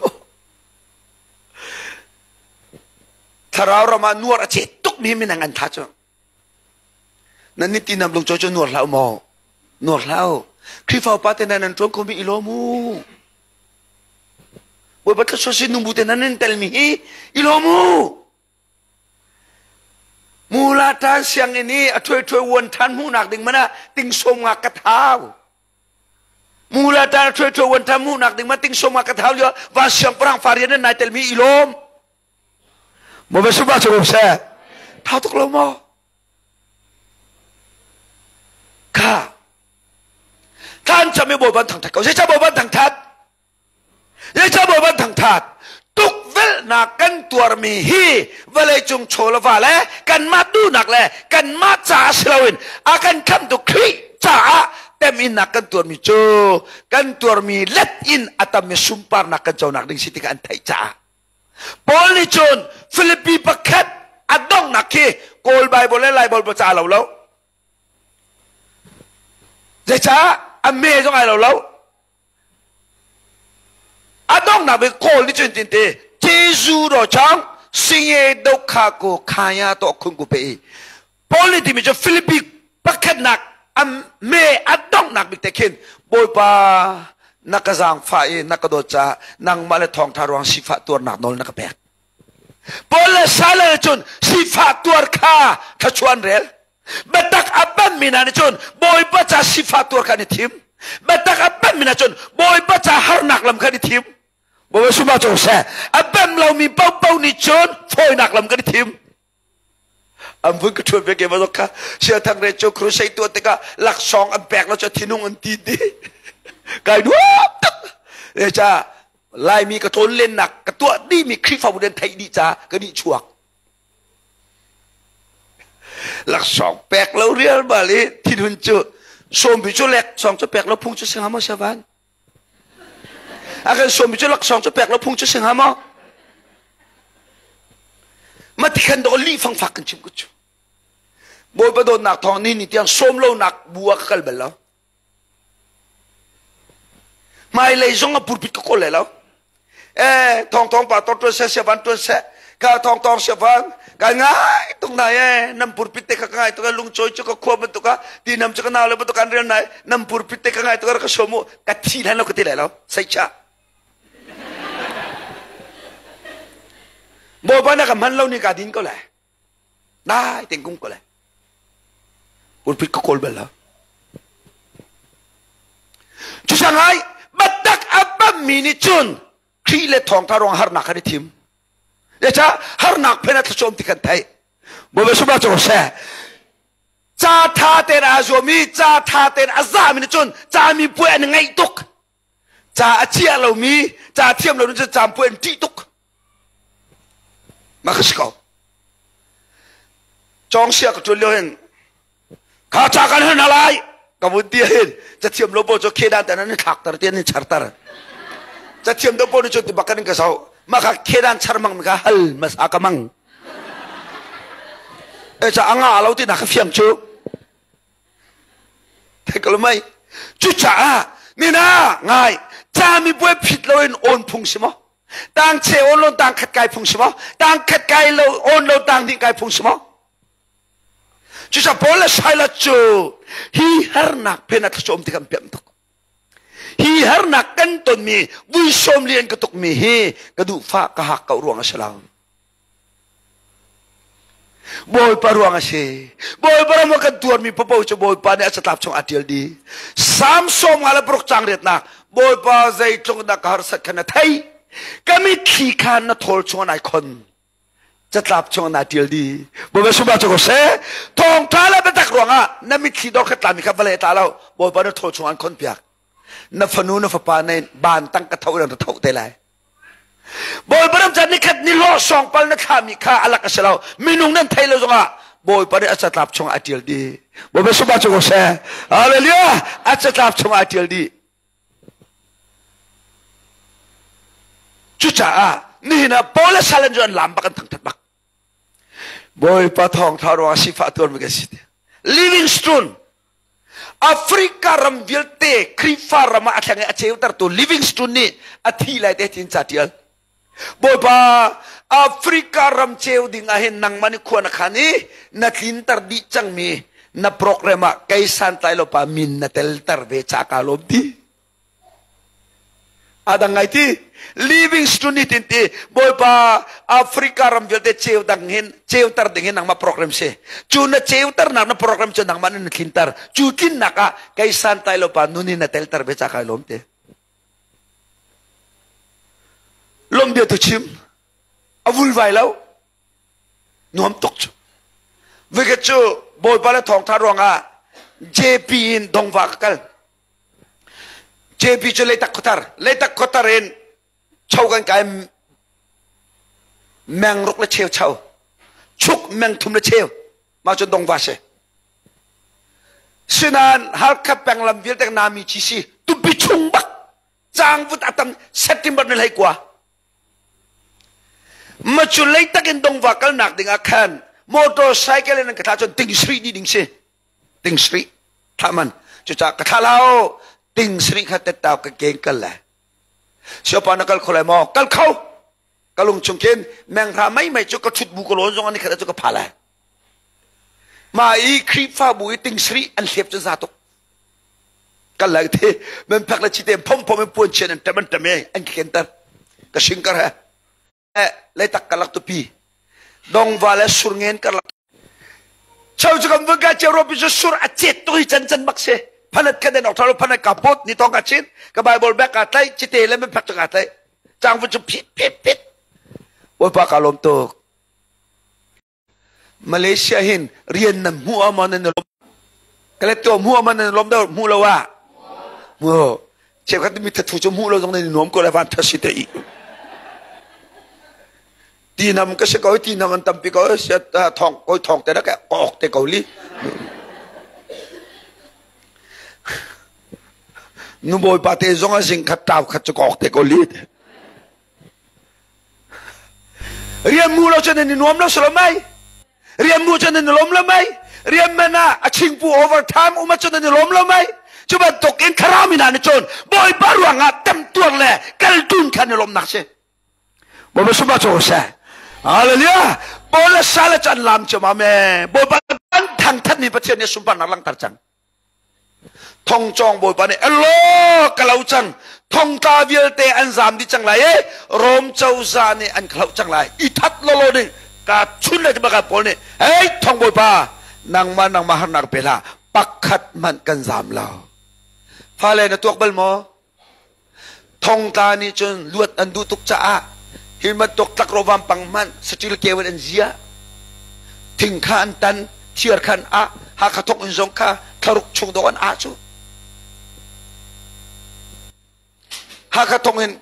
Thlarau ram ah nuar a chet tuk mi minang an tha cu. Nan nih ti nam lung cu nuar hlah u maw? Nuar hlah u. Khrihfa upa te nan ṭuan khomi i lawm u. Bawipa thluachuah sin nungbu te nan in telmi hi i lawm u. Mula ṭan sianginn i a ṭhuai ṭhuai uan ṭhan hmuhnak ding man ah ting sawm nga ka thau. Mula ṭan a ṭhuai ṭhuai uan ṭhan hmuhnak ding man ting sawm nga ka thau lio van siangpahrang fa rian nan nai telmi i lawm. Maw va cu rum seh. Thau tuk lo maw? Kha. Thlan cam i Bawipa thangthat ko. Zeicah Bawipa thangthat? Zeicah Bawipa thangthat? Tukvelhnak kan tuarmi hi vawleicung chaw le va le kanmah duhnak le kanmah caah si loin a kan khamtu Khrih caah teminnak kan tuarmi cu kan tuarmi let in a tammi sunparnak kan conak ding si tikah an theih caah Paul nih cun Filipi pakhat a donghnak khi Kawl Bible le Lai Bible ca lo lo. Zeicah a me zong ai lo lo. A donghnak bik Kawl nih cun tin te Jesu do chang singe do kha ko khaya to khun ku pe. Paul nih timi cu Filipi pakhatnak a me a donghnak bik te khin Bawipa na ka zaangfah i na ka dawt caah nangmah le thawngṭha ruang sifah tuarnak nawl na ka pek. Paul le Silas nih cun sifah tuar kha thluachuah an rel. Biatak a banmi hna nih cun Bawipa ca sifah tuar kha an i thim. Biatak a banmi hna cun Bawipa ca harnak lam kha an i thim. Bawipa sumah cu seh. A bam lomi paohpaoh nih cun fawinak lam kan i thim. An vun ka ṭhuat ve ke va kha siathang re cu crusade tuah tikah laksawng an pek lo cu thinung an ti ti kai nuam tak le ca Laimi ka tlawn lennak ka tuah dihmi Khrihfabu den theih dih ca ka nih chuak laksawng pek lo rial bal i thinhun cu sawmpi cu lek sawng cu pek lo phung cu si hnga maw siavan A kan sawmmi cu laksawng cu pek lo phung cu si hnga maw? Matikhan dawh lih fangfak kan chim ku cu. Bawipa dawtnak thawng ni ni tiang sawm lonak bu ah ka kal bal lo. Hmailei zong a pulpit ka kawl lai lo. Eh, thong thong pa tor tuan seh, siavan tuan seh. Ka thong thong siavan. Ka ngai tuk nai eh. Nam pulpit te ka ngai tuk lung choi chu ka khua bantuk a ti nam chu ka nau le bantuk an rel nai. Nam pulpit te ka ngai tuk ka somu. Ka thi lan lo ka ti lai lo. Sai cha. Bawipa na ka hman lo ni ka din ko lai. Dai ten kum ko lai. Pulpit ka kawl bal lo. Cusangai batak a bammi nih cun Khrih le thawngtha ruang harnak kan i thim. Zeicah harnak phen a thlacawm ti kan theih. Bawipa sumah cu seh. Ca tha tein aa zuam i ca tha tein a zami nih cun ca mi puai an ngaih tuk. Ca a chia lomi, ca thiam lo cun ca puai an ṭih tuk. Mah ka si ko. Cawng sia ka ṭuan lio hin kha ca kan hal hna lai ka vun ti hin cathiam lo pawl cu khedan te nan i thlakter ti an i charter. Cathiam do pawl nih cun ti bak kan ka zoh. Mah kha khedan char mang mi kha hal masa ka mang. E ca a nga lo ti na ka fiang cu. Thekalmai. Cucaah nina ngai cami buai phit loin on phung si maw? Tang che on lo tang khat kai phung si maw? Tang khat kai lo on lo tang hnih kai phung si maw? Cucaah Paul le Silas cu hi harnak phen a thlacawm ti kan piam tuk. Hi harnak kan tonmi vui sawm lian ka tukmi hi ka duh fa ka hak ko ruang a si lo. Bawipa ruang a si. Bawipa ram ah kan tuarmi papo cu Bawipa nih a catlap chung a ṭial dih. Salm 56 caang riatnak Bawipa zeitluk dah ka harsat kha na theih. Ka mitthli kha na thawl chung ah nai khon. Catlap chung ah naa ṭial dih. Bawipa sumah cu ko seh. Thawngṭha le biatak ruangah na mitthli dor kha tlami kha vawlei a tla lo. Bawipa na thawl chung an khon piak. Na fanu na fapa ne ban tang ka tho in an tho te lai. Bawipa ram caan nikhat ni hlawh sawngpal na thlami kha a lak a si lo. Minung nan thei lo zongah Bawipa nih a catlap chungah a ṭial dih. Bawipa sumah cu ko seh. Hallelujah! A catlap chungah a ṭial dih. Cucaah nihin ah Paul le Silas cu an lam bak an thangṭhat bak. Bawipa thawngṭha ruangah sifah tuarmi kan si. Livingstone Africa ram vialte Khrihfa ram ah a thleng i a ceutertu Livingstone nih a thi lai te tin ca tial. Bawipa Africa ram ceu ding ah hin nangmah nih khua na khan i na tlinter dih cangmi na program ah kei santlai lo pa min na telter ve ca ka lawm ti. Adang ngai ti Livingstone nih tin ti Bawipa Africa ram vialte ceu dang hin ceuter ding hin nangmah program si cu na ceuternak na program cu nangmah nih na tlinter cu tlinnak ah kei santai lo pa nun in na telter ve ca kai lawm te lom bia tu chim a vulvai lo nuam tuk cu vikhat cu Bawipa le thawngtha ruangah JP in dongva ka kal JP cu Leitak khuathar Leitak khuathar in cho kan kai meng ruk le cheu cho chuk meng thum le cheu mah cu dongva si sinan Halkha peng lam vialte nami chi si tupi chung bak cangvut atam September ni hlei kua ma cu leitak in dongva kalnak ding ah khan motorcycle in an ka thlah cun ting sri di ding si ting sri thlah man cucaah ka thlah lo ting sri kha tettau ka keng kal le siopa na kal kho lai maw kal kho ka lung chung khin menghra mei mei cu ka thut bu ka lawn zong an khat cu ka pha lai ma i Khrihfabu i ting sri an hlep cu za tuk kal lai te men phak le chite phom phom in puan chian an tam an tam e an ken tar ka sing kar he Leitak karlak tupi dongva le surngen karlak cheu cu kan vun ka cheu ropi cu sur a cet tuk hi can can bak si phanat kha den ok thalo phanat ka pot ni tong ka chin ka bible bag ka tlai cite le men phak cu ka tlai chang vun cu phit phit phit Bawipa ka lawm tuk Malaysia hin rian nan hmuh ah maw nan i lawm Kaletto hmuh ah maw nan i lawm deuh hmuh lo ah hmuh cheukhat mi thathu cu hmuh lo zong nan i nuam ko le van tha si te i ti nam ka si ko ti nam an tampi ko thong ko thong te rak ok te ko li nu bawipa te zong a zing khat tau khat cu kok te ko li Rian mu lo cun nan i nuam lo si lo mei? Rian mu cun nan i lawm lo mei? Rian man ah a chingpu overtime um ahcun nan i lawm lo mei? Cu bantuk in thlarau mi hna nih cun Bawipa ruangah temtuar le kaltun khan i lawmnak si. Bawipa sumah cu seh. Hallelujah. Paul le Silas cu an lam ciam amen. Bawipa an thangthat mi Pathian nih sunparnak langhter cang. Thongcawng Bawipa nih elaw ka lo cang. Thongtla vialte an zam dih cang lai i Rom cozah nih an khloh cang lai. I that lawlaw ding ka chun le baka Paul nih hey thong Bawipa nangmah nangmah harnak pe hlah pakhat hmanh kan zam lo. Fale na tuak bal maw? Thongtla nih cun luat an duh tuk caah hi bantuk tlakrawh vampang hmanh saṭil keu in an ziah. Thing kha an tan, thir kha an ah, Hakha thong in zong kha thlaruk chung dawh an ah cu. Hakha thong in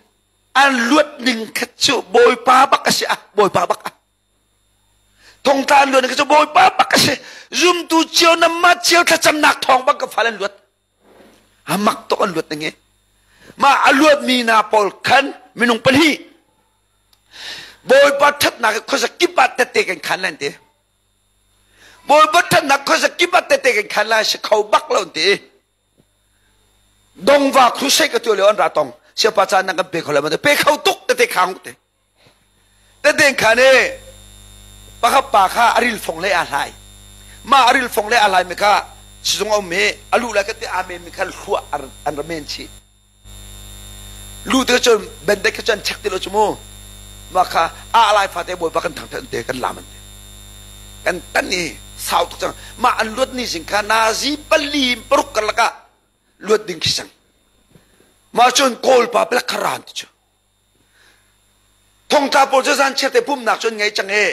an luat ning kha cu Bawipa bak a si ah, Bawipa bak ah. Thongtla an luat ning kha cu Bawipa bak a si. Zumtu cio namah cio thlacamnak thawng bak ka fal an luat. A mak tuk an luat ning hi. Mah a luatmi hna pawl khan minung pahnih Bawipa ṭhatnak hi khuaza kip ah tette kan khan lai an ti. Bawipa ṭhatnak khuaza kip ah tette kan khan lai si kho bak lo an ti. Dongva crusade ka tuah lio an ra tong. Siapa caan nan kan pe kho lai ma pe kho tuk tete khang te. Tete khan e pakhat pa kha a ril fong le a hlai. Mah a ril fong le a hlai mi kha sizung a um i a luh lai ka te amen mi khan hluah an ra men chih. Lu te cun bendek kha cun check ti lo cu mu. Mah kha a lai fate bawipa kan thangthat te kan lam an ti. Kan tan i sau tuk cang. Mah an luat ni zing kha nazi pali paruk karlak ah luat ding khi sang. Mah cun kawl pa pelak kha ran ti cu. Thongtla pawl cu zan chiar te pumnak cun ngei cang i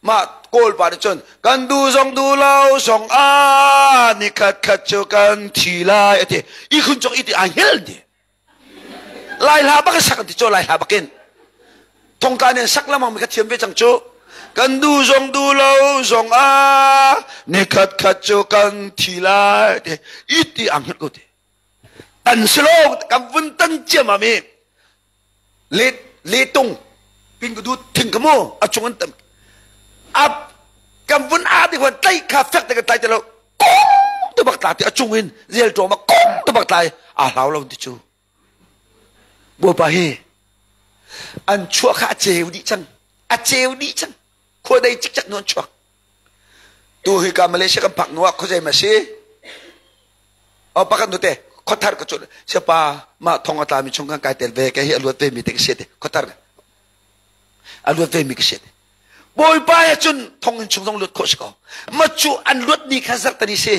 mah kawl pa nih cun kan duh zong duh lo zong ah ni khat khat cu kan thi lai a ti. Ihkhun cong iti ai hngel ti. Lai hla bak in sak an ti cu lai hla bak in. Thongtla nih an sak lengmang mi kha thiam ve cang cu. Kan duh zong duh lo zong ah ni khat khat cu kan thi lai ti. Iti ang hngel ko ti. Tan silo kan vun tan ciamam i le letung pin ka dut thing ka mu a chung an tam ap kan vun a ti khan tlai kha fek te kan tlai te lo kong te bak tla ti a chung in zel ṭawm a kong te bak tlai a hlau lo ti cu Bawipa hi an chuah kha a ceu dih cang a ceu dih cang khua dei cikcek nu an chuak tu hi ka Malaysia kan phak hnu ah khuazei ma si o pakhat nu te khothar ka cu siapa mah thong a tlami chung kan kai tel ve ke hi a luat ve mi te ka si te khothar a luat ve mi ka si te bawipa he cun thong in chung zong luat khawh si ko ma cu an luat ni kha zartani si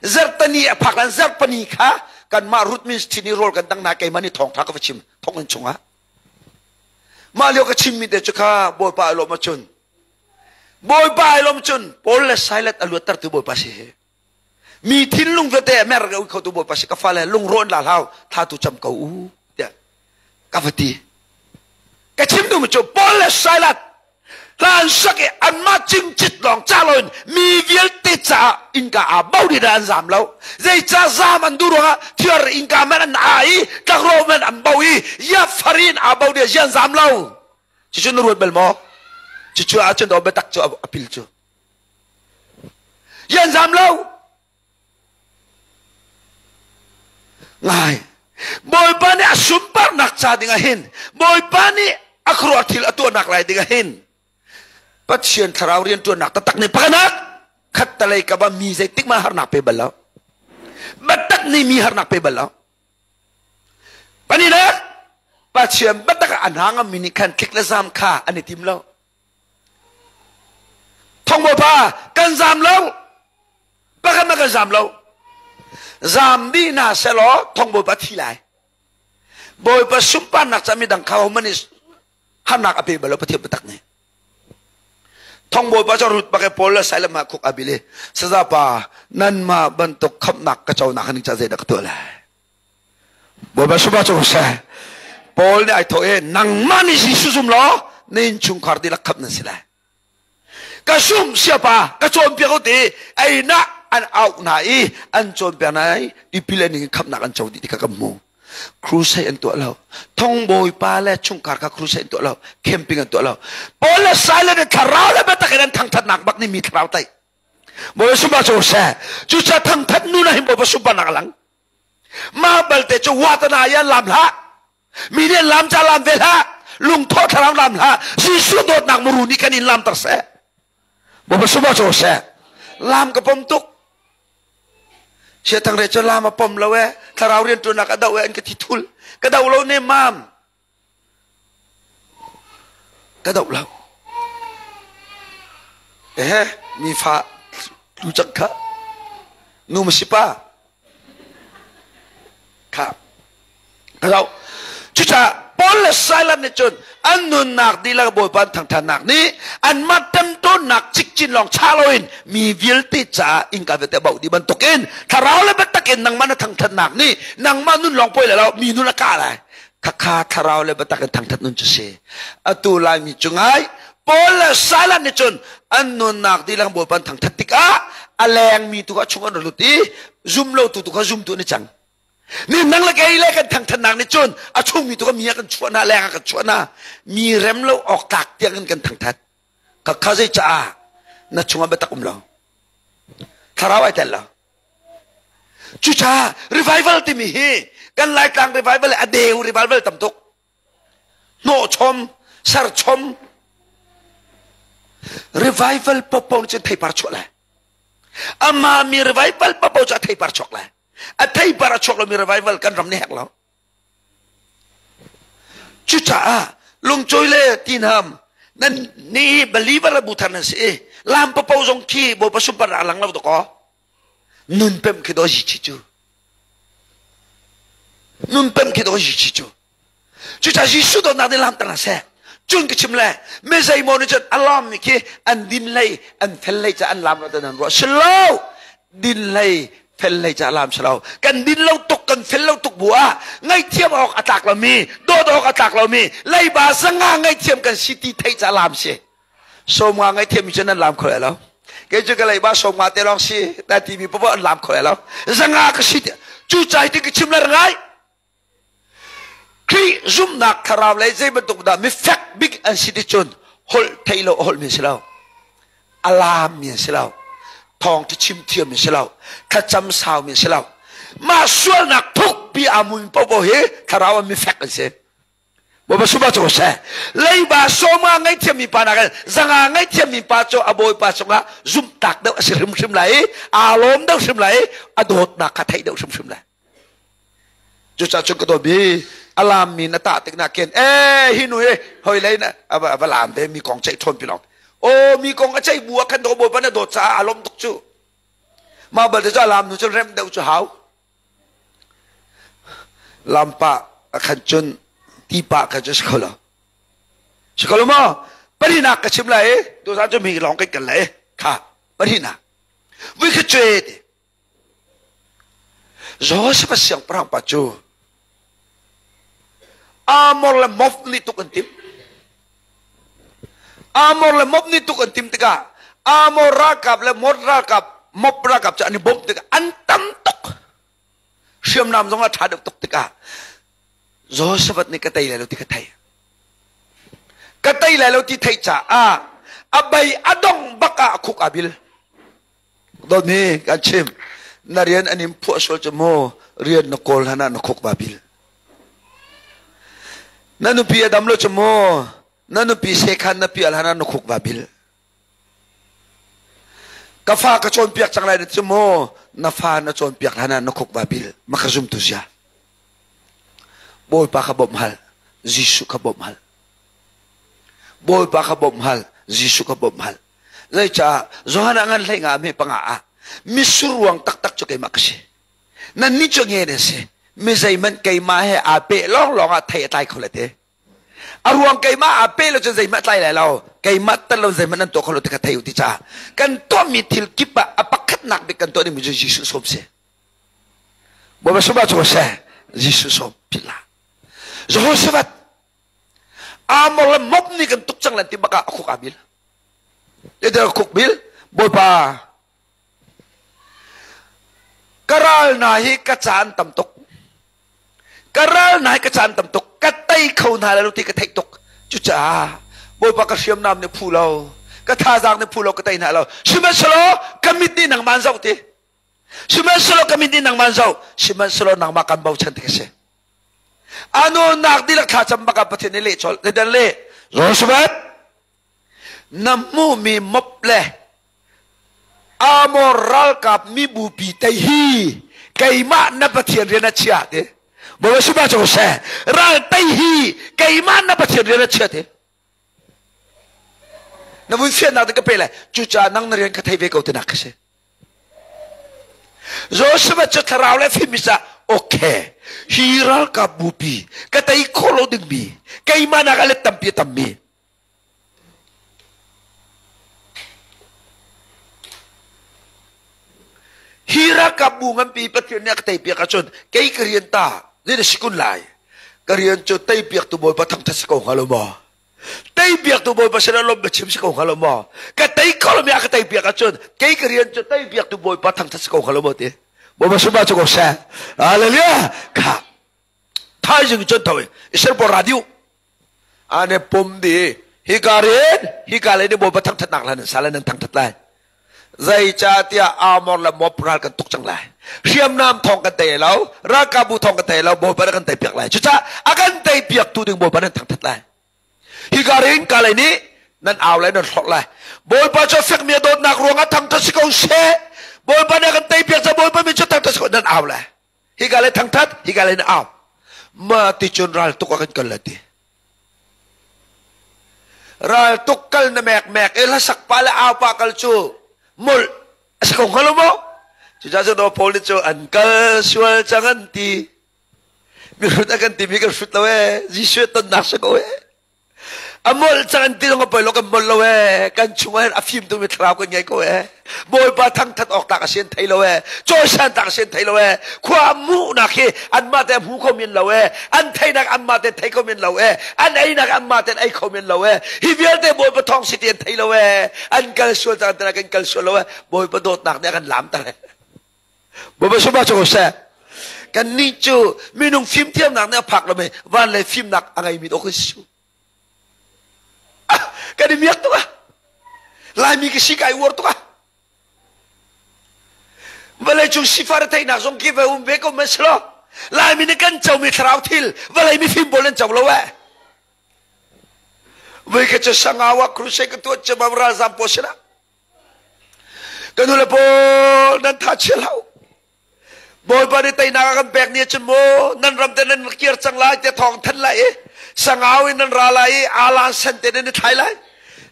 zartani a phak lan zarpani kha kanmah rut ministry ni rawl kan dang na keimah ni thong tha ka va chim thong in chungah mah lio ka chim mi te cu kha bawipa a lawm ahcun bawipa ai lawm cun Paul le Silas a luattertu bawipa si hi mi thinlung vialte a mer ui khotu bawipa si ka fale lungrawh in la hlau tha tu cam ko u tiah ka va ti ka chim duhmi cu Paul le Silas hlan sak i anmah cingcit lawng ca loin mi vialte caah innka aa bo dih an zam lo zeicah zam an duh ruangah thiar innka man an aa i tlakrawh man an bo i yafarin aa bo dih zian zam lo cucu na ruat bal maw cucu ahcun daw biatak cu a pil cu yan zam lo ngai bawipa nih a sunparnak ca ding ah hin bawipa nih a khuaruah thil a tuahnak lai ding ah hin Pathian thlarau rianṭuannak taktak nih pakhanak khattalei ka ba mi zeitik ma harnak pe bal lo biatak nih mi harnak pe bal lo Pahnihnak, Pathian biatak ah a hna ngammi nih khan tlik le zam kha an i tim lo. Thong Bawipa, kan zam lo. Pakhat ma kan zam lo. Zam dih hna selaw thong Bawipa thi lai. Bawipa sunparnak ca midang kha hohmanh nih harnak a pe bal lo Pathian biatak nih. Thong Bawipa cu rut bak i Paul le Silas mah khuk a bil i sazapa nanmah bantuk khamhnak ka conak ning ca zeidah ka tuah lai. Bawipa suba cu seh. Paul nih ai thawh i nangmah nih Jesuh zum law na innchungkhar dihlak khamh nan si lai. Ka sum siapa ka cawnpiak u ti ei na an auh hna i an cawnpiak hna i tipil an ing khamhnak an co dih ti kha kan hmu. Crusade an tuah lo. Thong bawipa le chungkhar kha crusade an tuah lo. Camping an tuah lo. Paul le Silas le thlarau le biatak in an thangthatnak bak nih mi thlarau tlaih. Bawipa sumpa cu seh. Cucaah thangthat nu na hin Bawipa sumpa nak lang. Mah balte cu watana ya lam hlah. Mi nih lam ca lam ve hlah. Lungthawh thlarau lam hlah. Jesuh dawtnak muru nih kan in lamter seh. Bawipa suma cu seh. Lam ka pom tuk. Sia thang re cu lam a pom lo e. Thlarau riantuannak a doh e an ka thi thul. Ka do lo ne mam. Ka doh lo. Ehe, mi fa tlu cang kha. Nu ma si pa. Kha. Ka zoh. Cucaah Paul le Silas nih cun an nunnak dihlak Bawipa an thangṭhatnak nih anmah ṭemṭawnnak cikcin lawng chah loin mi vialte caah innka vialte a bauh dih bantukin thlarau le biatak in nangmah na thangṭhatnak nih nangmah nun lawng poi le lo mi nun a kah lai. Khakha thlarau le biatak in thangṭhat nun cu si. Atu Laimi cu ngai Paul le Silas nih cun an nunnak dihlak Bawipa an thangṭhat tikah a lengmi tu kha chung an ra lut i zum lotu tu kha zumtu an i cang. Ni nang le kei le kan thangṭhatnak nih cun a chungmi tu kha mi ah kan chuah hna, leng ah kan chuah hna. Mi rem lo awk tlak tiang in kan thangṭhat. Khakha zei caah na chungah biatak um lo. Thlarau ai tel lo. Cucaah revival timi hi kan Laitlang revival le a deu revival tam tuk. Hnawhchom, serchom, revival popo nih cun theipar chuah lai. Amah mi revival popo cu a theipar chuak lai. A theipar a chuak lomi revival kan ram nih hek lo. Cucaah lungcawi le tinham nan ni believer le bu thar nan si i lam papo zong khi Bawipa sunparnak a lang lo dakaw. Nun pem khi do yi chi cu. Nun pem khi do yi chi cu. Cucaah Jesuh dawtnak nih lam tang seh. Cun ka chim le mi zeimaw nih cun a lawm mi khi an din lei an fel lei ca an lam lo nan ruah si lo. Din lei fel lei ca lam si lo. Kan din lo tuk kan fel lo tuk bu ah ngaihthiam awk a tlak lomi dawt awk a tlak lomi leiba zanga ngaihthiam kan si ti theih ca lam si. Sawmnga ngaihthiam mi cu nan lam kho lai lo. Kei cu ka leiba sawmnga te lawng si na timi popoh an lam kho lai lo. Zanga ka si cu cai ti ka chim le ngai. Khrih zumhnak thlarau lei zei bantuk dah mifek bik an si ti cun holh theih lo holh mi si lo. A laam mi an si lo. Thawngṭha chim thiam mi si lo. Thlacam sau mi si lo. Mah sualnak thukpi aa mumi popoh hi thlarau ah mifek an si. Bawipa sumah cu seh. Leiba sawma ngaihthiammi pa nakin zanga ngaihthiammi pa cu a bawipa cungah zumhtak deuh a si hrimhrim lai i aa lawm deuh hrim lai i a dawtnak kha theih deuh hrimhrim lai. Cucaah cun ka dawtmi a laammi na tah tik nakin ee hi nu hi hoi lei na a va laam ve mi kong ceih ṭhawn pi lawng. Aw mi kong a ceih bu ah khan bawipa na dawt caah aa lawm tuk cu. Mah balte cu a laam nu cun remh deuh cu hau. Lampa a khan cun tipa khan cun si kho lo. Si kho lo maw? Pahnihnak ka chim lai i tuzaan cu mi lawng kan kal lai kha pahnihnak. Vui kha cue ti. Joseph siangpahrang pa cu Amor le Moab nih tuk an timh. Amor le Moab nih tuk an timh tikah Amor ralkap le Moab ralkap Moab ralkap cu an i bawmh tikah an tam tuk. Hriamnam zong a ṭha deuh tuk tikah Jehoshaphat nih ka tei lai lo ti ka thei. Ka tei lai lo ti theih caah a bei a dong bak ah a khuk aa bil. Dawtmi kan chim na rian an in phuah sual cu mu rian na kawl hlan ah na khuk ba bil. Na nupi a dam lo cu mu na nupi sekhan na pial hlan ah na khuk ba bil. Ka fa ka cawnpiak cang lai na cu mu na fa na cawnpiak hlan ah na khuk ba bil. Ma ka zum tu zia. Bawipa kha bawmh hal. Jesuh kha bawmh hal. Bawipa kha bawmh hal. Jesuh kha bawmh hal. Zeicah Johan ah ngan hlei nga hme panga ah misur ruang taktak cu keimah ka si. Nannih cu nge nan si. Mi zeihmanh keimah he aa peh lawnglawng ah thei a tlai kho le te. A ruang keimah aa peh lo cun zeihmanh a tlai lai lo. Keimah tel lo zeihmanh nan tuah kho lo ti kha thei u ti caah kan tuahmi thil kip ah a pakhatnak bik kan tuah dingmi cu Jesuh sawm si. Bawipa sumah cu seh Jesuh sawm philh Jehoshaphat Amor le Moab nih kan tuk cang lan ti bak ah a khuk aa bil. Eder khuk bil Bawipa ka ral hna hi ka caan tam tuk. Ka ral hna hi ka caan tam tuk. Ka tei kho hna lai lo ti ka theih tuk. Cucaah Bawipa ka hriamnam nih phu lo, ka thazaang nih phu lo, ka tei hna lo. Sihmanhsehlaw ka mit nih nangmah an zoh ti. Sihmanhsehlaw ka mit nih nangmah an zoh. Sihmanhsehlaw nangmah kan bochan ti ka si. Anonak dihlak thlacam bak ah Pathian nih leh colh. Zeidan leh? Joshua, na hmuhmi mop le Amor ralkap mibupi tei hi keimah na Pathian rian a chia ti. Bawipa sumah cu seh. Ral tei hi keimah na Pathian rian a chia ti. Na vun fiannak te ka pe le cucaah nang na rian ka thei ve ko tinak ka si. Joshua cu thlarau le fim isa okay hi ralkap bupi ka tei kho lo dingmi keimah nak a let tampi a tammi hi ralkap bu nganpi Pathian nih a ka tei piak ahcun kei ka rian ta zei si kun lai ka rian cu tei piak tu Bawipa thangthat si ko hnga lo maw Tei piaktu Bawipa sinah lawmh biachim si ko hnga lo maw? Ka tei kho lomi a ka tei piak ahcun kei ka rian cu tei piaktu Bawipa thangthat si ko hnga lo maw ti. Bawipa sumah cu ko seh. Hallelujah. Kha. Thaizing cun tho Israel pawl radio. Ane pum di hi ka rian hi ka le ni Bawipa thangthatnak hlan sala nan thangthat lai. Zeicahtiah Amor le Moab ral kan tuk cang lai. Hriamnam thawng kan tei lo, ralkapbu thawng kan tei lo, Bawipa nih kan tei piak lai. Cucaah a kan tei piaktu ding Bawipa nan thangthat lai. Hika rin ka lei nih nan au lai nan hlorh lai. Bawipa cu a fekmi a dawtnak ruangah thangthat si ko seh. Bawipa nih a kan tei piak caah Bawipa min cu thangthat si ko nan au lai. Hika lei thangthat, hika lei na au. Ma ti cun ral tuk a kan kal lai ti. Ral tuk kal na mek mek i hlasak pa le au pa kal cu molh a si ko hnga lo maw? Cucaah cun aw Paul nih cu an kal sual cang an ti. Mihrut a kan timi kan hrut lo ee. Jesuh tonnak si ko ee. A molh cang an ti zong a poi lo kan molh lo ee. Kan chungah hin a fim tukmi thlarau kan ngei ko ee. Bawipa thangthat awk tak a si an thei lo ee. Cawisan tak a si an thei lo ee. Khua muhnak hi anmah te hmu kho men lo ee. An theinak anmah te thei kho men lo ee. An einak anmah te ei kho men lo ee. Hi vialte Bawipa thawng si ti an thei lo ee. An kal sual cang an kan kal sual lo ee. Bawipa dawtnak nih a kan lamter ee. Bawipa sumah cu ko seh. Kannih cu minung fimthiamnak nih a phak lomi van le fimnak a ngeimi dawh kan si. Ah, kan i miak tuk ah. Laimi ka si kai uar tuk ah. Vawlei cung sifar theihnak zong ki ve um ve ko man si lo. Laimi nih kan comi thlarau thil vawlei mifim pawl an co lo eh. Voi khat cu sangau ah crusade ka tuah cemam ralzam pawl sinah Ka nule pawl nan tha chia hlah u. Bawipa nih teinak a kan pek ni ahcun maw nan ram te nan kir cang lai tiah thawng thanh lai i sangau in nan ra lai i alan sen te nan i thlai lai.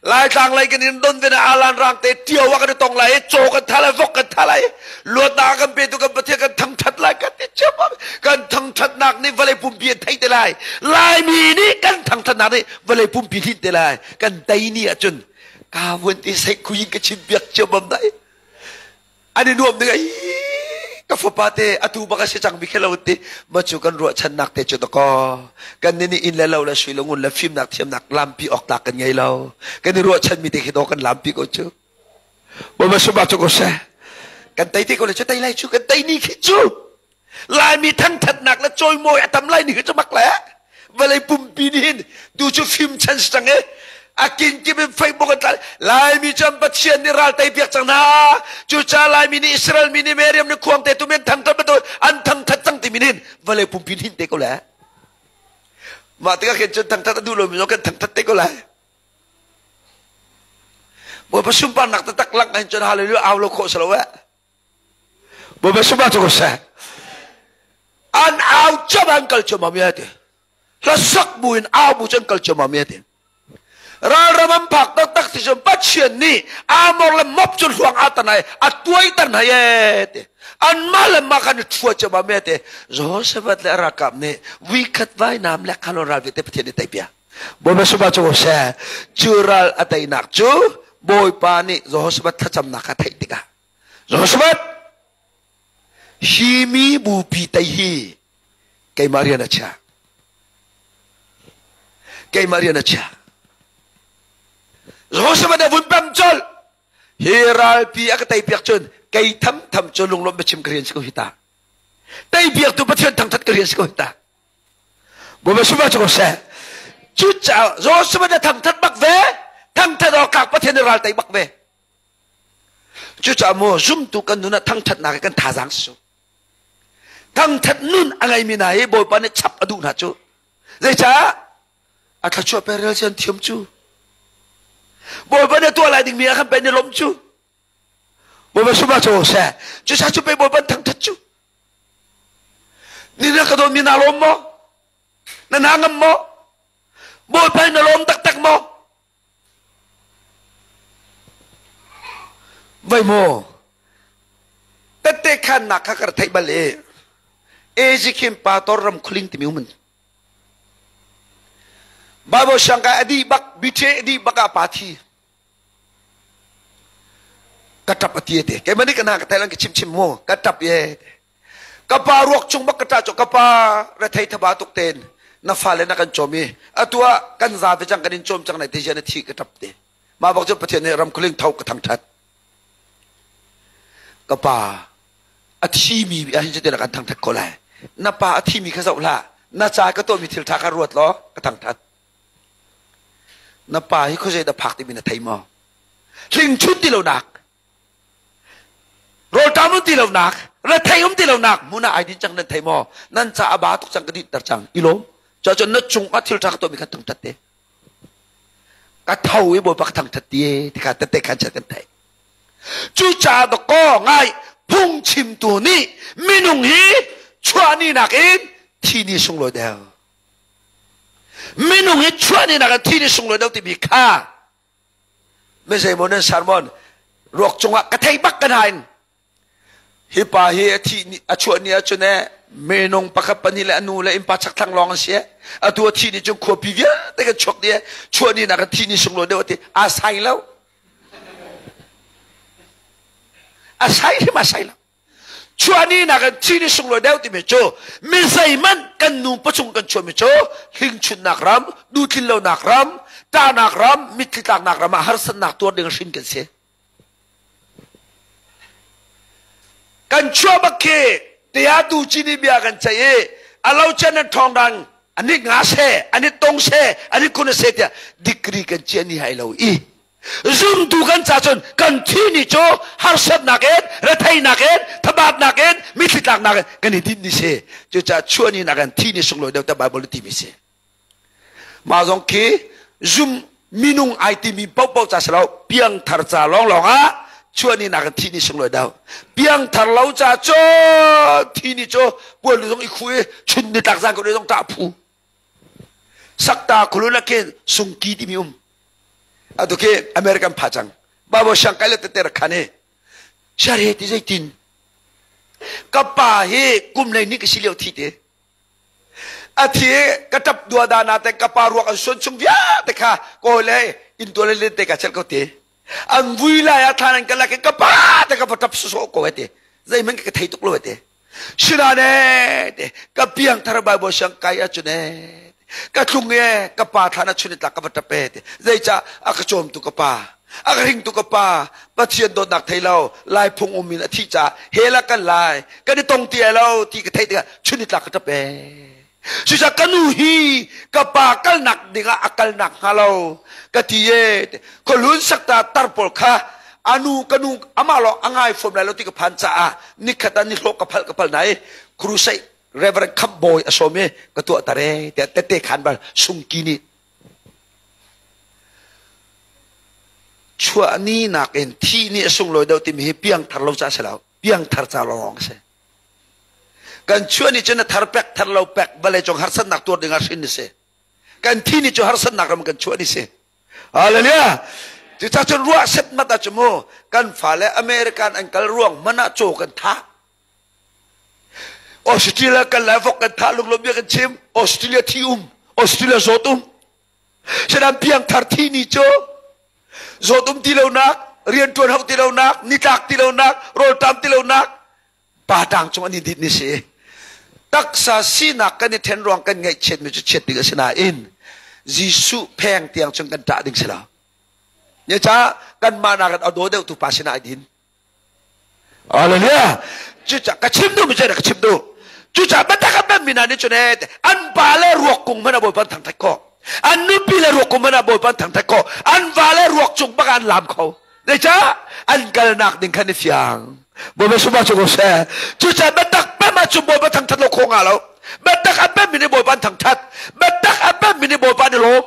Laitlang lei kan in don ve na alan rang te tio ah kan i tong lai i caw kan tha lai vok kan tha lai luatnak a kan petu kan Pathian kan thangthat lai kan ti cio kan thangthatnak nih vawlei pumpi an theih te lai Laimi nih kan thangthatnak nih vawlei pumpi hlinh te lai kan tei ni ahcun ka vun ti sei khuin ka chim piak cio bam dai an i nuam ding ai ka fapa te atu bak a si cang mi khelo ti ma cu kan ruahchannak te cu dakaw kan ni nih inn le lo le sui le ngun le fimnak thiamnak lampi awk tlak kan ngei lo kan i ruahchan mi te khi do kan lampi ko cu Bawipa sumah cu ko seh kan tei te ko le cu tei lai cu kan tei ni khi cu Laimi thangthatnak le cawimawi a tam lai ni hi cu mak le vawlei pumpi nih hin tu cu fim chan si cang i a kinkip in Facebook an tla Laimi cu an Pathian nih ral tei piak cang hna cucaah Laimi nih Israel mi nih Miriam nih khuang te tu men thangthat bantuk an thangthat cang timi nih vawlei pumpi nih hin te ko le mah tikah khin cun thangthat a duh lomi zong kan thangthat te ko lai Bawipa sunparnak taktak lang hin cun hallelujah au lo khawh si lo eh Bawipa sumah cu ko seh. An au cam an kal ciammam ya ti. Hlasak bu in au bu cu an kal ciammam ya ti. Ralram an phak taktak ti cun Pathian nih Amor le Moab cu hluang a tan ai a tuaiter hna ye ti. Anmah le mah khan i ṭhua ciammam ya ti. Jehoshaphat le a ralkap nih vuikhat vainam le khalon ral vialte Pathian nih tei piak. Bawipa sumah cu ko seh. Cu ral a teinak cu Bawipa nih Jehoshaphat thlacamnak kha theih tikah Jehoshaphat hi mi bupi tei hi keimah rian a chia. Keimah rian a chia. Jehoshaphat a vun pem colh. Hi ralpi a ka tei piak cun kei tham tham cu lunglawmh biachim ka rian si ko hi ta. Tei piaktu Pathian thangthat ka rian si ko hi ta. Bawipa sumah cu ko seh. Cucaah Jehoshaphat a thangthat bak ve. Thangthat awk tlak Pathian nih ral tei bak ve. Cucaah maw zumtu kan nun ah thangṭhatnak hi kan thazaang si. Thangthat nun a ngeimi hna hi Bawipa nih chap a duh hna cu. Zeicah? A thluachuah perel sian thiam cu. Bawipa nih tuah lai dingmi a kan pen i lawmh cu. Bawipa sumah cu seh. Cusa cu pe Bawipa thangthat cu. Ni na ka dawtmi naa lawm maw? Na hna ngam maw? Bawipa na lawm taktak maw? Vai maw? Tette khannak kha ka theih bal i Ezekiel pa tor ram khuling timi um Bible siangkai a dih bak biṭhe a dih bak ah pa thi ka ṭap a ti te keimah nih ka hna ka thai lan ka chim chim mu ka ṭap ye ka pa ruak chung bak ka ṭah cu ka pa rethei thaba tuk ten na fale na kan cawm i atu ah kan za ve cang kan in cawm cang nai te na thi ka ṭap te mah bak cu Pathian nih ramkhuling tho ka thangṭhat ka pa a thimi ah hin cutin kan thangṭhat ko lai na pa a thimi kha zoh hlah na ca ka tuahmi thil ṭha kha ruat law ka thangṭhat Na pa hi khuazei dah phak timi na thei maw? Hlingchun ti lonak, rawlṭam um ti lonak, rethei um ti lonak hmun ah ai din cang nan thei maw? Nan ca a ba tuk cang ka dinter cang. I lawm. Cuahcun na cung ah thil ṭha ka tuahmi kha thangṭhat te. Ka tho i Bawipa ka thangṭhat ti e ti kha tette khan chan kan theih. Cucaah dakaw ngai phungchimtu nih minung hi chuahni nakin thi ni sunglawi deuh. Minung hi chuahni nak in thi ni sunglawi deuh timi kha mi zeimaw nan sermon ruak cungah ka thei bak ka hna in hi pa hi a thi ni a chuah ni ahcun eh minung pakhat pahnih le a nu le innpa chakthlang lawng an si eh atu a thi ni cun khuapi vialte kan chuak dih eh chuah ni nak in thi ni sunglawi deuh ati a sai lo a sai hrim a sai lo Chuahni nakin thi ni sunglawi deuh timi cu mi zeihmanh kan nu pachung kan chuahmi cu hlingchunnak ram, duhtlinlonak ram, ṭahnak ram, mitthli tlaknak ram ah harsatnak tuar ding hrin kan si. Kan chuah bak khi tia tu cini bia kan ceih i a lo chen an ṭhawng dang an i nga se, an i tong se, an i kun se tiah degree kan ciah ni hai lo i Zumtu kan ca cun kan thi ni cu harsatnak in, retheinak in, thabatnak in, mitthli tlaknak in kan i dinh ni si. Cucaah chuahni nak in thi ni sunglawi deuh tiah Bible nih timi si. Mah zong khi zum minung ai timi paohpaoh ca si lo, piangthar ca lawnglawng ah chuahni nak in thi ni sunglawi deuh. Piangthar lo ca cu thi ni cu puan lu zong i khu i chun ni tlak zan ko zong ṭah phu. Sakta khulun ah khin sungki timi um. Atu khi American pha cang. Bible siang kai le tete rak khan i share ti zeitin ka pa hi kum lei ni ka si lio thi te a thi ka tap dua da na te ka pa ruak an suan chung vialte kha ko le in tual le te ka chel ko te an vui lai a thlan an ka lak ka pa te ka va tap so ko te zeihmanh ka thei tuk lo te Sinane te ka piang thar Bible siang kai ahcun e ka tlung e ka pa thlan ah chun tlak ka va tap e te zeica a ka cawm tu ka pa a ka ring tu ka pa Pathian dawtnak thei lo lai phung um in a thi ca he la kan lai kan i tong ti ai lo ti ka theih tikah chun tlak ka tap e Cucaah ka nu hi ka pa kalnak dingah a kalnak hnga lo ka ti e khualun sakta tar pawl kha anu ka nu amah lawng a ngai fom lai lo ti ka phan caah nikhat ah nihlawh ka phal ka phal nai crusade Reverend Khamh Bawi a sawm i ka tuah tare tiah tette khan bal sungki nih chuah ni nakin thi ni a sunglawi deuh timi hi piangthar lo ca si lo piangthar ca lawng si Kan chuah ni cu na thar pek thar lo pek vawlei cung harsatnak tuar ding ah hrin na si. Kan thi ni cu harsatnak ram kan chuah ni si. Hallelujah. Cucaah cun ruah set mat ah cu mu kan fale American an kal ruang hmanh ah caw kan thah. Australia kan lai vok kan thah lunglawm bia kan chim. Australia thi um, Australia zawt um. Sedan piangthar thi ni cu zawt um ti lonak, rianṭuan hau ti lonak, nitlak ti lonak, rawlṭam ti lonak, pa tang cung an i dit ni si taksa sinak kan i then ruang kan ngaihchiatmi cu chiat ding a si nain Jesuh pheng tiang cun kan ṭah ding si lo. Nia ca kanmah nakin a daw deuh tu pa sinah ai din. Hallelujah. Cucaah ka chim duh mi cu ka chim duh. Cucaah biatak a pemmi hna nih cun an pa le ruak kung hmanh ah Bawipa an thangṭhat khawh. An nupi le ruak kung hmanh ah Bawipa an thangṭhat khawh. An va le ruak cung bak ah an laam kho. Zeicah an kalnak ding khan i fiang. Bawipa sumah cu ko seh. Cucaah biatak pem ahcun Bawipa thangthat lo khawh nga lo. Biatak a pemmi nih Bawipa an thangthat. Biatak a pemmi nih Bawipa an i lawm.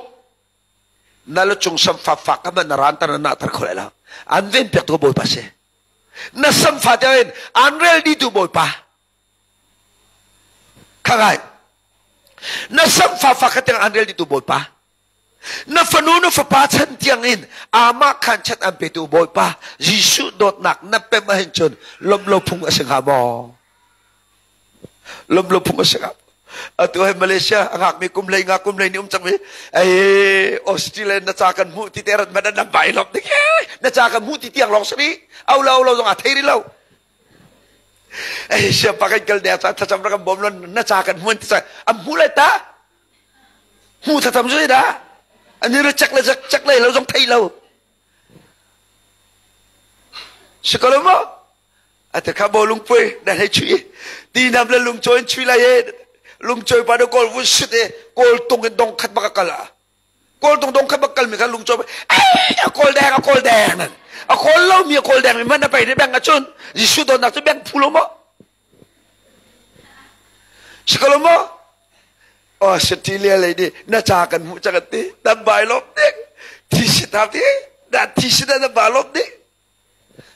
Na lu cung samfa fak ka na ran tar na nah tar kho lai lo. An ven piak tu Bawipa si. Na samfa te in an rel di tu Bawipa. Khangai. Na samfa fak ka tiang an rel di tu Bawipa. Na fanu na fapa chan tiang in amah khan chan an petu Bawipa Jesuh dawtnak na pem ahhin cun lawmh lo phung a si hnga maw? Lawmh lo phung a si hnga atu hai Malaysia a ngakmi kum hlei nga kum hlei ni um cangmi ei Australia na ca kan hmuh ti te rat man nan bai lawm dik na ca kan hmuh ti tiang lawng sari au lo lo zong a thei ri lo ei siapa kan kal ne ca thlacam ra kan bawm lon na ca kan hmuan ti ca am hmu lai ta Hmu thatam cu dah an i chek le chek lei lo zong thei lo. Si ko lo maw? Ate kha bo lungpui na hei chui. Ti nam le lungcawi in chui lai e. Lungcawi pa do kawl vun sit e kawl tung in dong khat bak a kal a. Kawl tung dong khat bak kal mi kha lungcawi ei a kawl deng a kawl deng nan. A kawl lo mi a kawl deng mi man a pai ne beng a chun. Jesuh dawtnak cu beng phu lo maw? Si ko lo maw? Oh, Australia lei nih na ca kan hmuh cang an ti. Nan bai lawm ding. Thi si ta ti. Na thi si na ba lawm ding.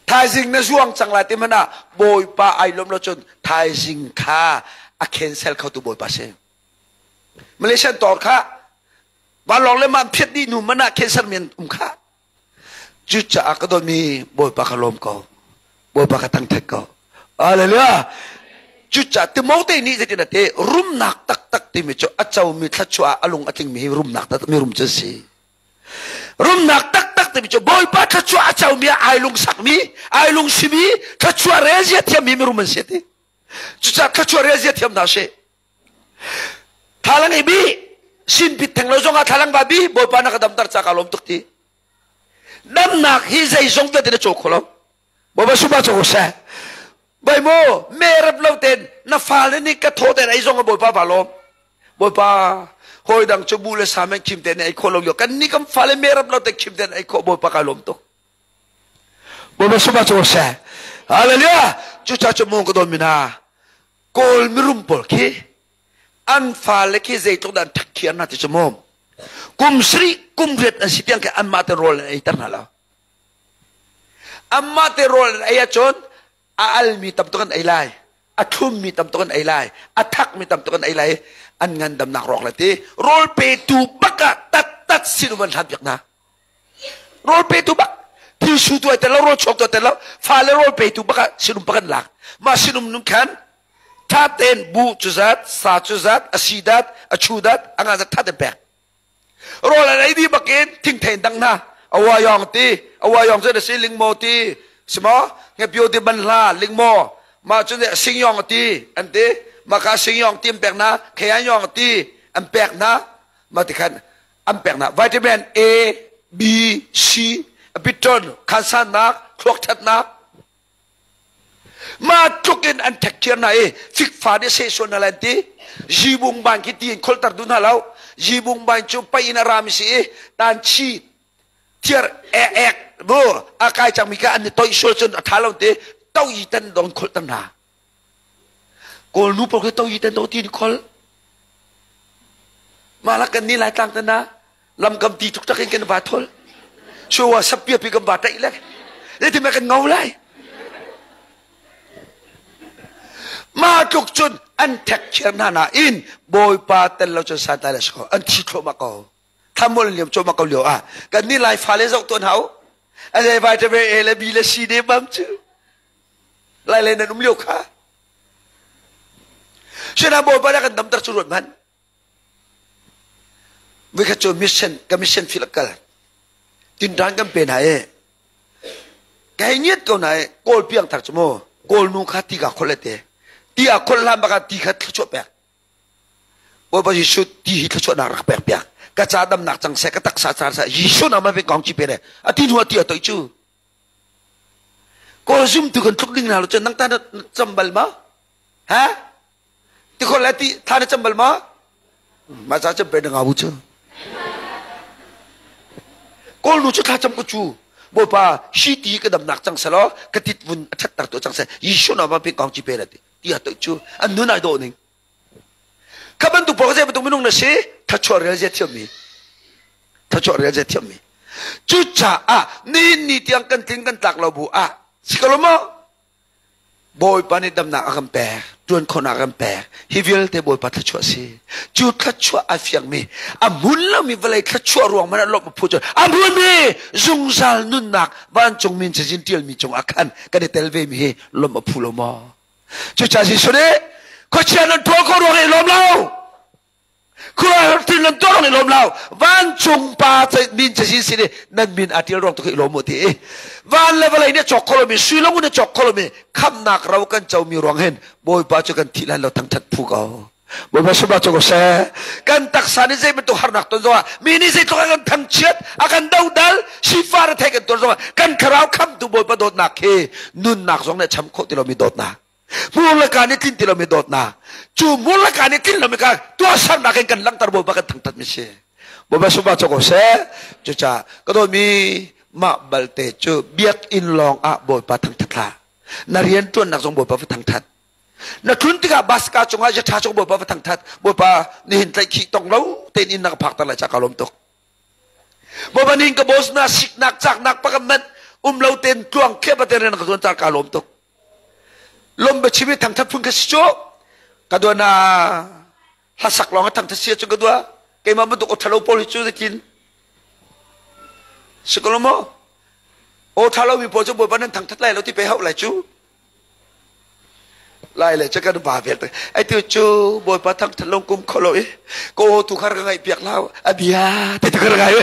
Thaizing na zuang cang lai ti mana Bawipa ai lawm lo cun thaizing kha a cancel kho tu Bawipa si. Malaysian tor kha vanlawng le man phiat dih nu mana cancel men um kha. Cucaah ka dawtmi Bawipa ka lawm ko. Bawipa ka thangthat ko. Hallelujah. Cucaah Timote nih zeitin a ti rumnak taktak timi cu a comi thluachuah a lung a tlingmi hi rumnak taktak mi rum cu si. Rumnak taktak timi cu Bawipa thluachuah a comi ai lungsakmi, ai lungsimi, thluachuah relzia thiammi mirum an si ti. Cucaah thluachuah relzia thiam hna sih. Thalang i bi sin pit theng lo zongah thalang va bi Bawipa na ka damter ca ka lawm tuk ti. Damnak hi zeizong vialte na caw kho lo. Bawipa supa caw seh. Bai mu me rep lo ten na fale nih ka thaw ten ei zong a Bawipa va lawm. Bawipa hawi dang cu bu le sa men khim ten ei kho lo yo kan ni kan fale me rep lo te khim ten ei kho Bawipa ka lawm tuk. Bawipa supa caw seh. Hallelujah. Cuca cu mu ka don mina. Kawl mirum pawl khi an fale khi zeitluk dah an ṭhakhiar hna ti cu mu kum sarih kum riat an si tiang khi anmah te rawl an eiter hna lo anmah te rawl an ei ahcun a almi tam tuk an ei lai a thlummi tam tuk an ei lai a thakmi tam tuk an ei lai an ngandamnak rawk le ti rawl petu bak ah tattat sinum an hlan piak hna rawl petu bak thilsu tu ai tel lo rawl chuak tu ai tel lo fale rawl petu bak ah sinum bak an lak mah sinum nun khan tha tein bu cu zat sa cu zat a si dat a chu dat a nga zat tha tein pek rawl an ei dih bakin thingthei dang hna awayong ti awayong cu na si lingmo ti simo ngepio ti ban hla lingmo mah cu singyong ti an ti mah kha singyong ti an pek hna kheayong ti an pek hna mah ti khan an pek hna vitamin A B C biton khansannak thluak thatnak ma tluk in an thek thiar hna i fikfa nih sehsuan hna lan ti jibung ban khi ti in kholter duh hna lo jibung ban cu pai in a rami si i tan chi thiar ek ek bu a kai cangmi kha an i toih sual cun a tha lo ti to yi tan don kholter hna Kawl nu pawl khi to yi tan do ti in khol mah la kan ni lai tlang tan na lamkam ti tuk tak in kan va thol suwa sapia pi kan va taih le le ti ma kan ngau lai ma tluk cun an thek thiar hna na in bawipa tel lo cun santai le siko an thi thluahmah ko thamol liam cuahmah ko lio ah kan ni lai fa le zoh tuan hau a vitamin A le B le C ne bam cu lai le nan um lio kha Sina bawipa dah kan damter cu ruat hmanh Voikhat cu mission ka mission field kal tinṭan kan pe hna i ka hei ngiat ko na i kawl piang thar cu mu kawl nu kha ti ka kholh le te ti a kholh hlan bak ah ti kha thluachuah pek Bawipa Jesuh ti hi thluachuahnak rak pek piak ka ca damnak cang seh ka taksa ca seh Jesuh nama pe kong chi pe le a ti hnu ah ti a toih cu kawl zumtu kan tluk ding hna lo cun nang ta na cam bal ma ha Ti khol le ti tha na cam bal ma? Ma ca cam pe na ngabu cu. Kawl nu cu thla cam ko cu. Bawipa hi ti ka damnak cang selaw ka tit vun a ṭhatter tu cang seh Jesuh nama pe kong ci pe la ti ti a tu cu an nun ai dawh ning kha bantuk pawl zei bantuk minung na si thachuah rel zia thiam mi thachuah rel zia thiam mi cucaah nihin ni tiang kan tlin kan tlak lo bu ah si ko lo maw Bawipa nih damnak a kan pek, ṭuan khawhnak a kan pek. Hi vialte Bawipa thluachuah a si. Cu thluachuah a fiangmi, a hmun lomi vawlei thluachuah ruang man a lawmh a phu cu a hmunmi zungzal nunnak vancung min cazin ṭialmi cungah khan kan i tel vemi hi lawmh a phu lo maw? Cucaah Jesuh nih khuachia nan ṭhawl khawh ruang i lawm lo. Khuaruahhar nan tuah ruang i lawm lo. Vancung pa min cazin sin i nan min aa ṭial ruang tu khi i lawm u ti i van le vawlei nih cawk kho lomi sui lung nih cawk kho lomi khamnak ro kan comi ruang hin Bawipa cu kan thih lan lo thangṭhat phu ko. Bawipa sumah cu ko seh. Kan taksa nih zei bantuk harnak ton zongah mi nih zeitluk a kan thangchiat a kan dodal sifar a thei kan tuar zongah kan thlarau khamtu Bawipa dawtnak hi nunnak zong nih a cham khawh ti lomi dawtnak hmur le kaa nih tlin ti lomi dawtnak cu hmur le kaa nih tlin lomi ka tuahsernak in kan langhter Bawipa kan thangthat mi si Bawipa sumah cu ko seh cucaah ka dawtmi mah balte cu biakinn lawng ah Bawipa thangthat hlah na rian tuannak zong Bawipa va thangthat na tlun tikah baska cungah jatha cung Bawipa va thangthat Bawipa nihin tlaih khih tong lo tein inn na ka phakter lai ca ka lawm tuk Bawipa nih ka boss na siknak caknak pakam man um lo ten tluang khiap te rian ka tuan car ka lawm tuk lom ba chimi thangthat phun ka si cu ka dua na hlasak lawng a thangthat si cu ka dua keimah bantuk aw thalo pawl hi cu zeitin si ko lo maw aw thalo mi pawl cu bawipa nan thangthat lai lo ti pe hau lai cu lai le cu kan va vel ai tu cu bawipa thangthat long kum kho lo i ko tu khar ka ngaih piak lau a bia te tu khar ngai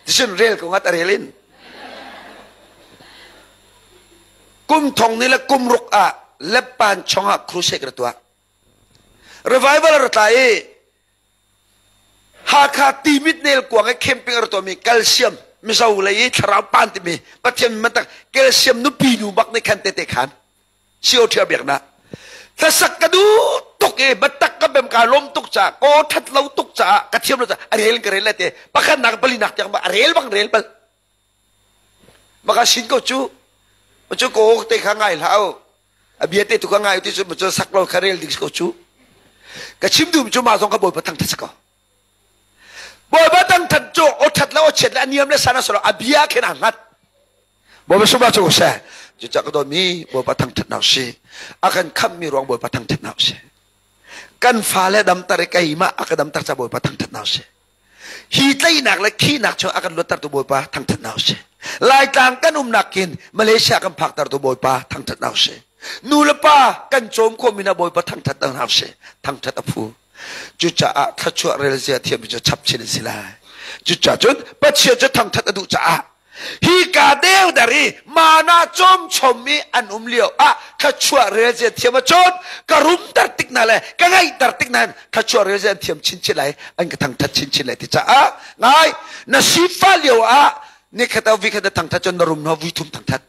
tisun rel ko ngat a rel in kum thong ni le kum ruk ah leppan chongah crusade ra tuah revival ra tla i Hakha timit nel kuang i camping ra tuahmi calcium Mizo lei i thlarau pan timi Pathian man tak calcium nupi nu bak nih khan tete khan sio ṭhia biaknak hlasak ka duh tuk i biatak ka bem ka lawm tuk caah ko ṭhat lo tuk caah ka thiam lo caah a rel ka rel le te pakhatnak palinak tiang a rel bang rel bal maka sin ko cu cu ko te kha ngai hlah u a bia te tu ka ngai ti cu cu sak lo kha rel ding ko cu ka chim dum cu ma zong ka bawipa thang that ko bawipa thang that cu o that le o chiat le a niam le san a solo a bia khen a ngat bawipa suma cu se cu ca ka mi bawipa thang that nak si a kan kham mi ruang bawipa thang that nak si kan fale damtar i keimah a ka damtar ca bawipa thang that nak si Hi tleinak le khihnak chung a kan luattertu Bawipa thangṭhatnak a si. Laitlang kan umnak kin Malaysia kan phaktertu Bawipa thangṭhatnak a si. Nu le pa kan cawm khawhmi hna Bawipa thangṭhatnak a si. Thangṭhat a phu. Cucaah thluachuah relzia thiammi cu chap chin an si lai. Cucaah cun Pathian cu thangṭhat a duh caah hi ka deu dar i mana cawm chom i an um lio ah thluachuah relzia thiam ahcun ka rumter tik hna le ka ngeihter tik hna thluachuah relzia an thiam chinchin lai an ka thangthat chinchin lai ti caah ngai na sifa lio ah nikhat ah vikhat na thangthat cun na rum hna vui thum thangthat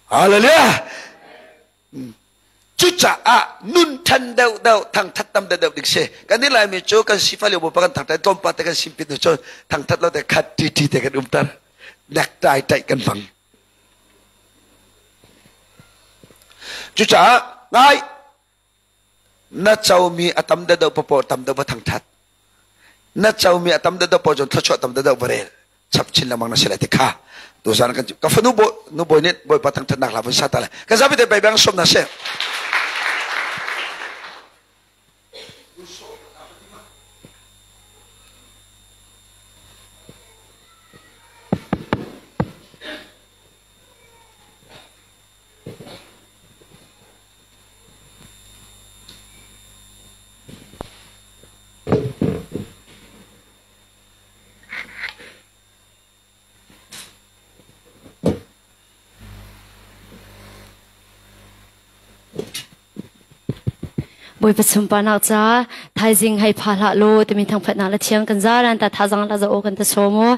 hallelujah Cucaah nun ṭhan deuhdeuh thangṭhat tam deuhdeuh ding si. Kan nih Laimi cu kan sifah lio bawipa kan thangṭhat tlawmpal te kan simpit hnu cun thangṭhat lo te khat ṭiṭi te kan umter. Necktie ṭaih kan hmang. Cucaah ngai na comi a tam deuhdeuh paoh tam deuh va thangṭhat. Na comi a tam deuhdeuh paoh cun thluachuah tam deuhdeuh va rel. Chap chin lengmang na si lai ti kha tuzan kan ka fanu bo nu bawi nih bawipa thangthatnak hla vun sa ta lai ka zapi te bang som na si Bawipa sunparnak ca thaizing hei pha hlah law timi thangphatnak le thiang kan zaran ta thazang la za aw kan ta sawm u.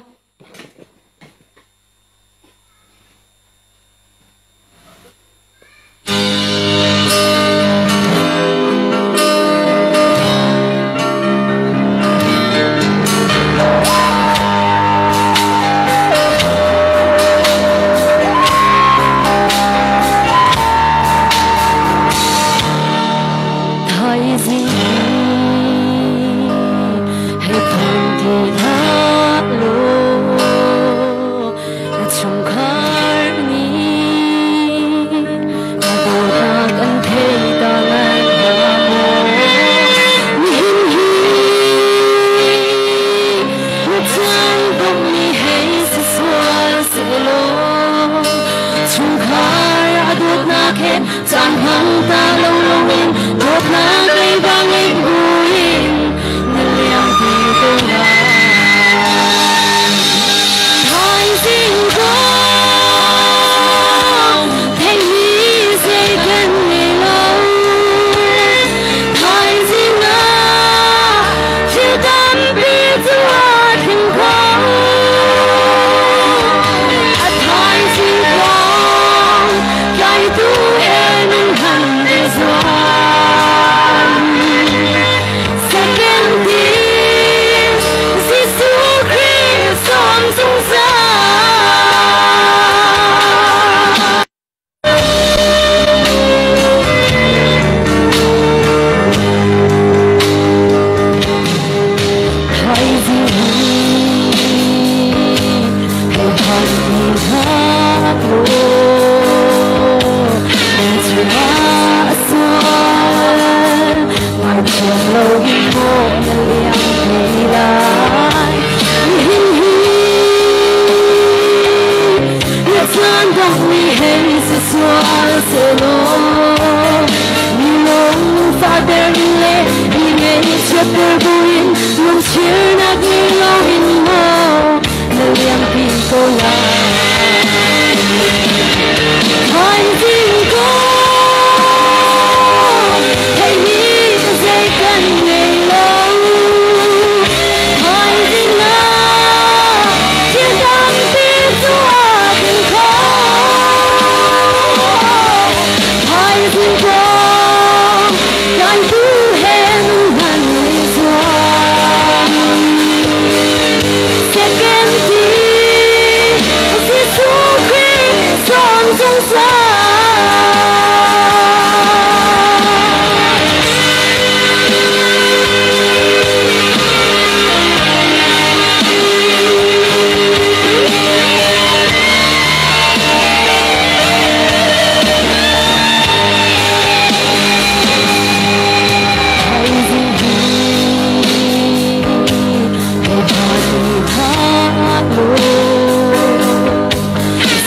Caan hmang ta lo loin dawtnak leiba ngei buin na liampi ko lai. Thaizing kong theihmi zei kan ngei lo. Thaizing ah thil tampi cu aa thleng kho. A thaizing kong tlaitu he nan han i zuam. Second Jesuh Khrih sawm zungzal. Thaizing hi hei phan ti hlah law, na chungah a sual ngaithiam loin maw na liam te lai. Nihin hi na caan dongmi hei si sual sehlaw, mi lungfahter le mi ngaihchiatter buin lungchirnak ngei loin maw na liampi ko lai. Thaizing kong theihmi zei kan ngei lo. Thaizing ah thil tampi cu aa thleng kho. Thaizing kong tlaitu he nan i zuam. Second Jesuh Khrih sawm zungzal. Thaizing hi hei phan ti hlah law,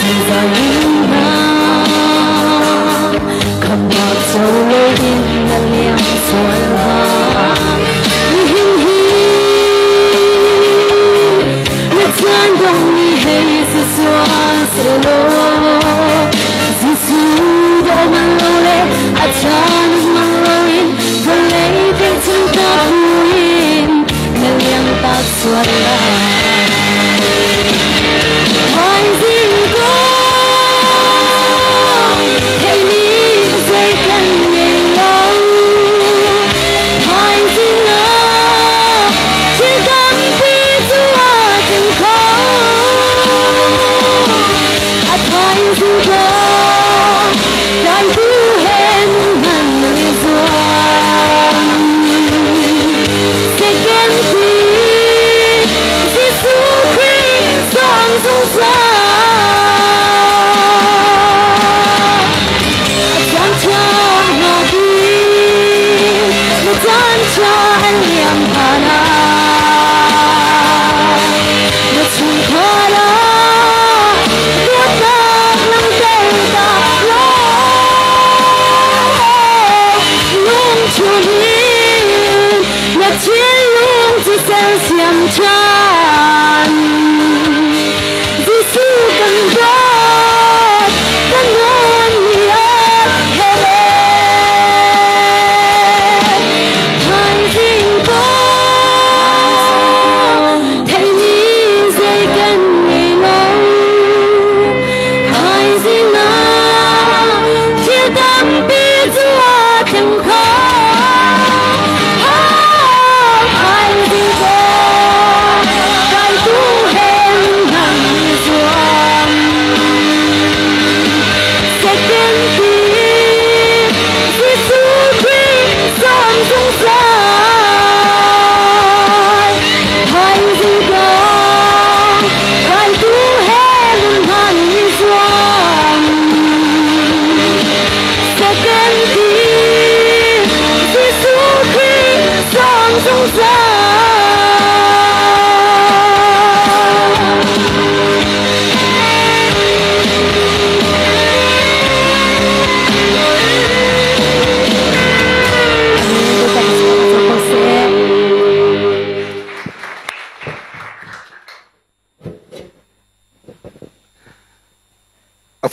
zungzal nunnak khamhnak co loin na liam sual hnga. Nihin hi na caan dongmi hei si sual sehlaw, Jesuh daw man lo le a caan hmang loin vawlei pekchanh ta buin na liam tak sual lai. Thaizing kong theihmi zei kan ngei lo. Thaizing ah thil tampi cu aa thleng kho. A thaizing kong tlaitu he nan i zuam. Second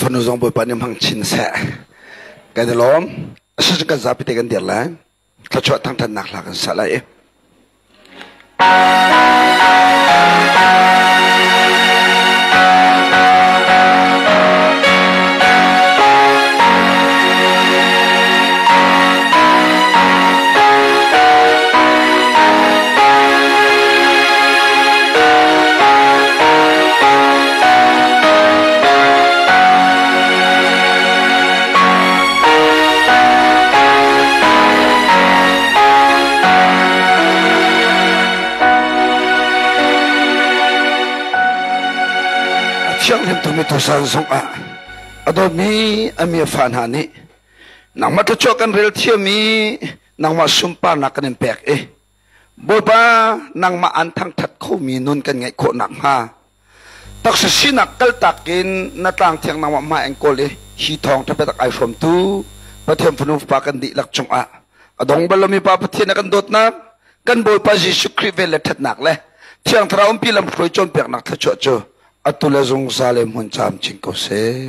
Fanu zong Bawipa nih hmang chin seh. Kan i lawm. Asicun kan zapi te kan dir lai. Thluachuah thangthatnak hla kan sa lai. A thianghlim tukmi tusan zongah a dawtmi a mi a fa hna nih nangmah thluachuah kan rel thiam i nangmah sunparnak kan in pek i Bawipa nangmah an thangthat khomi nun kan ngeih khawh nakhnga taksa sinak kaltak in na tlang thiang nangmah hmai an kawl i hi thawng ṭha ai hrawmtu Pathian fanu fapa kan dihlak cungah a dong bal lomi pa Pathian a kan dawtnak kan Bawipa Jesuh Khrih vel le ṭhatnak le Thiang Thlarau umpi lamhruai cawnpiaknak thluachuah cu atu le zungzal le hmun camcin ko seh.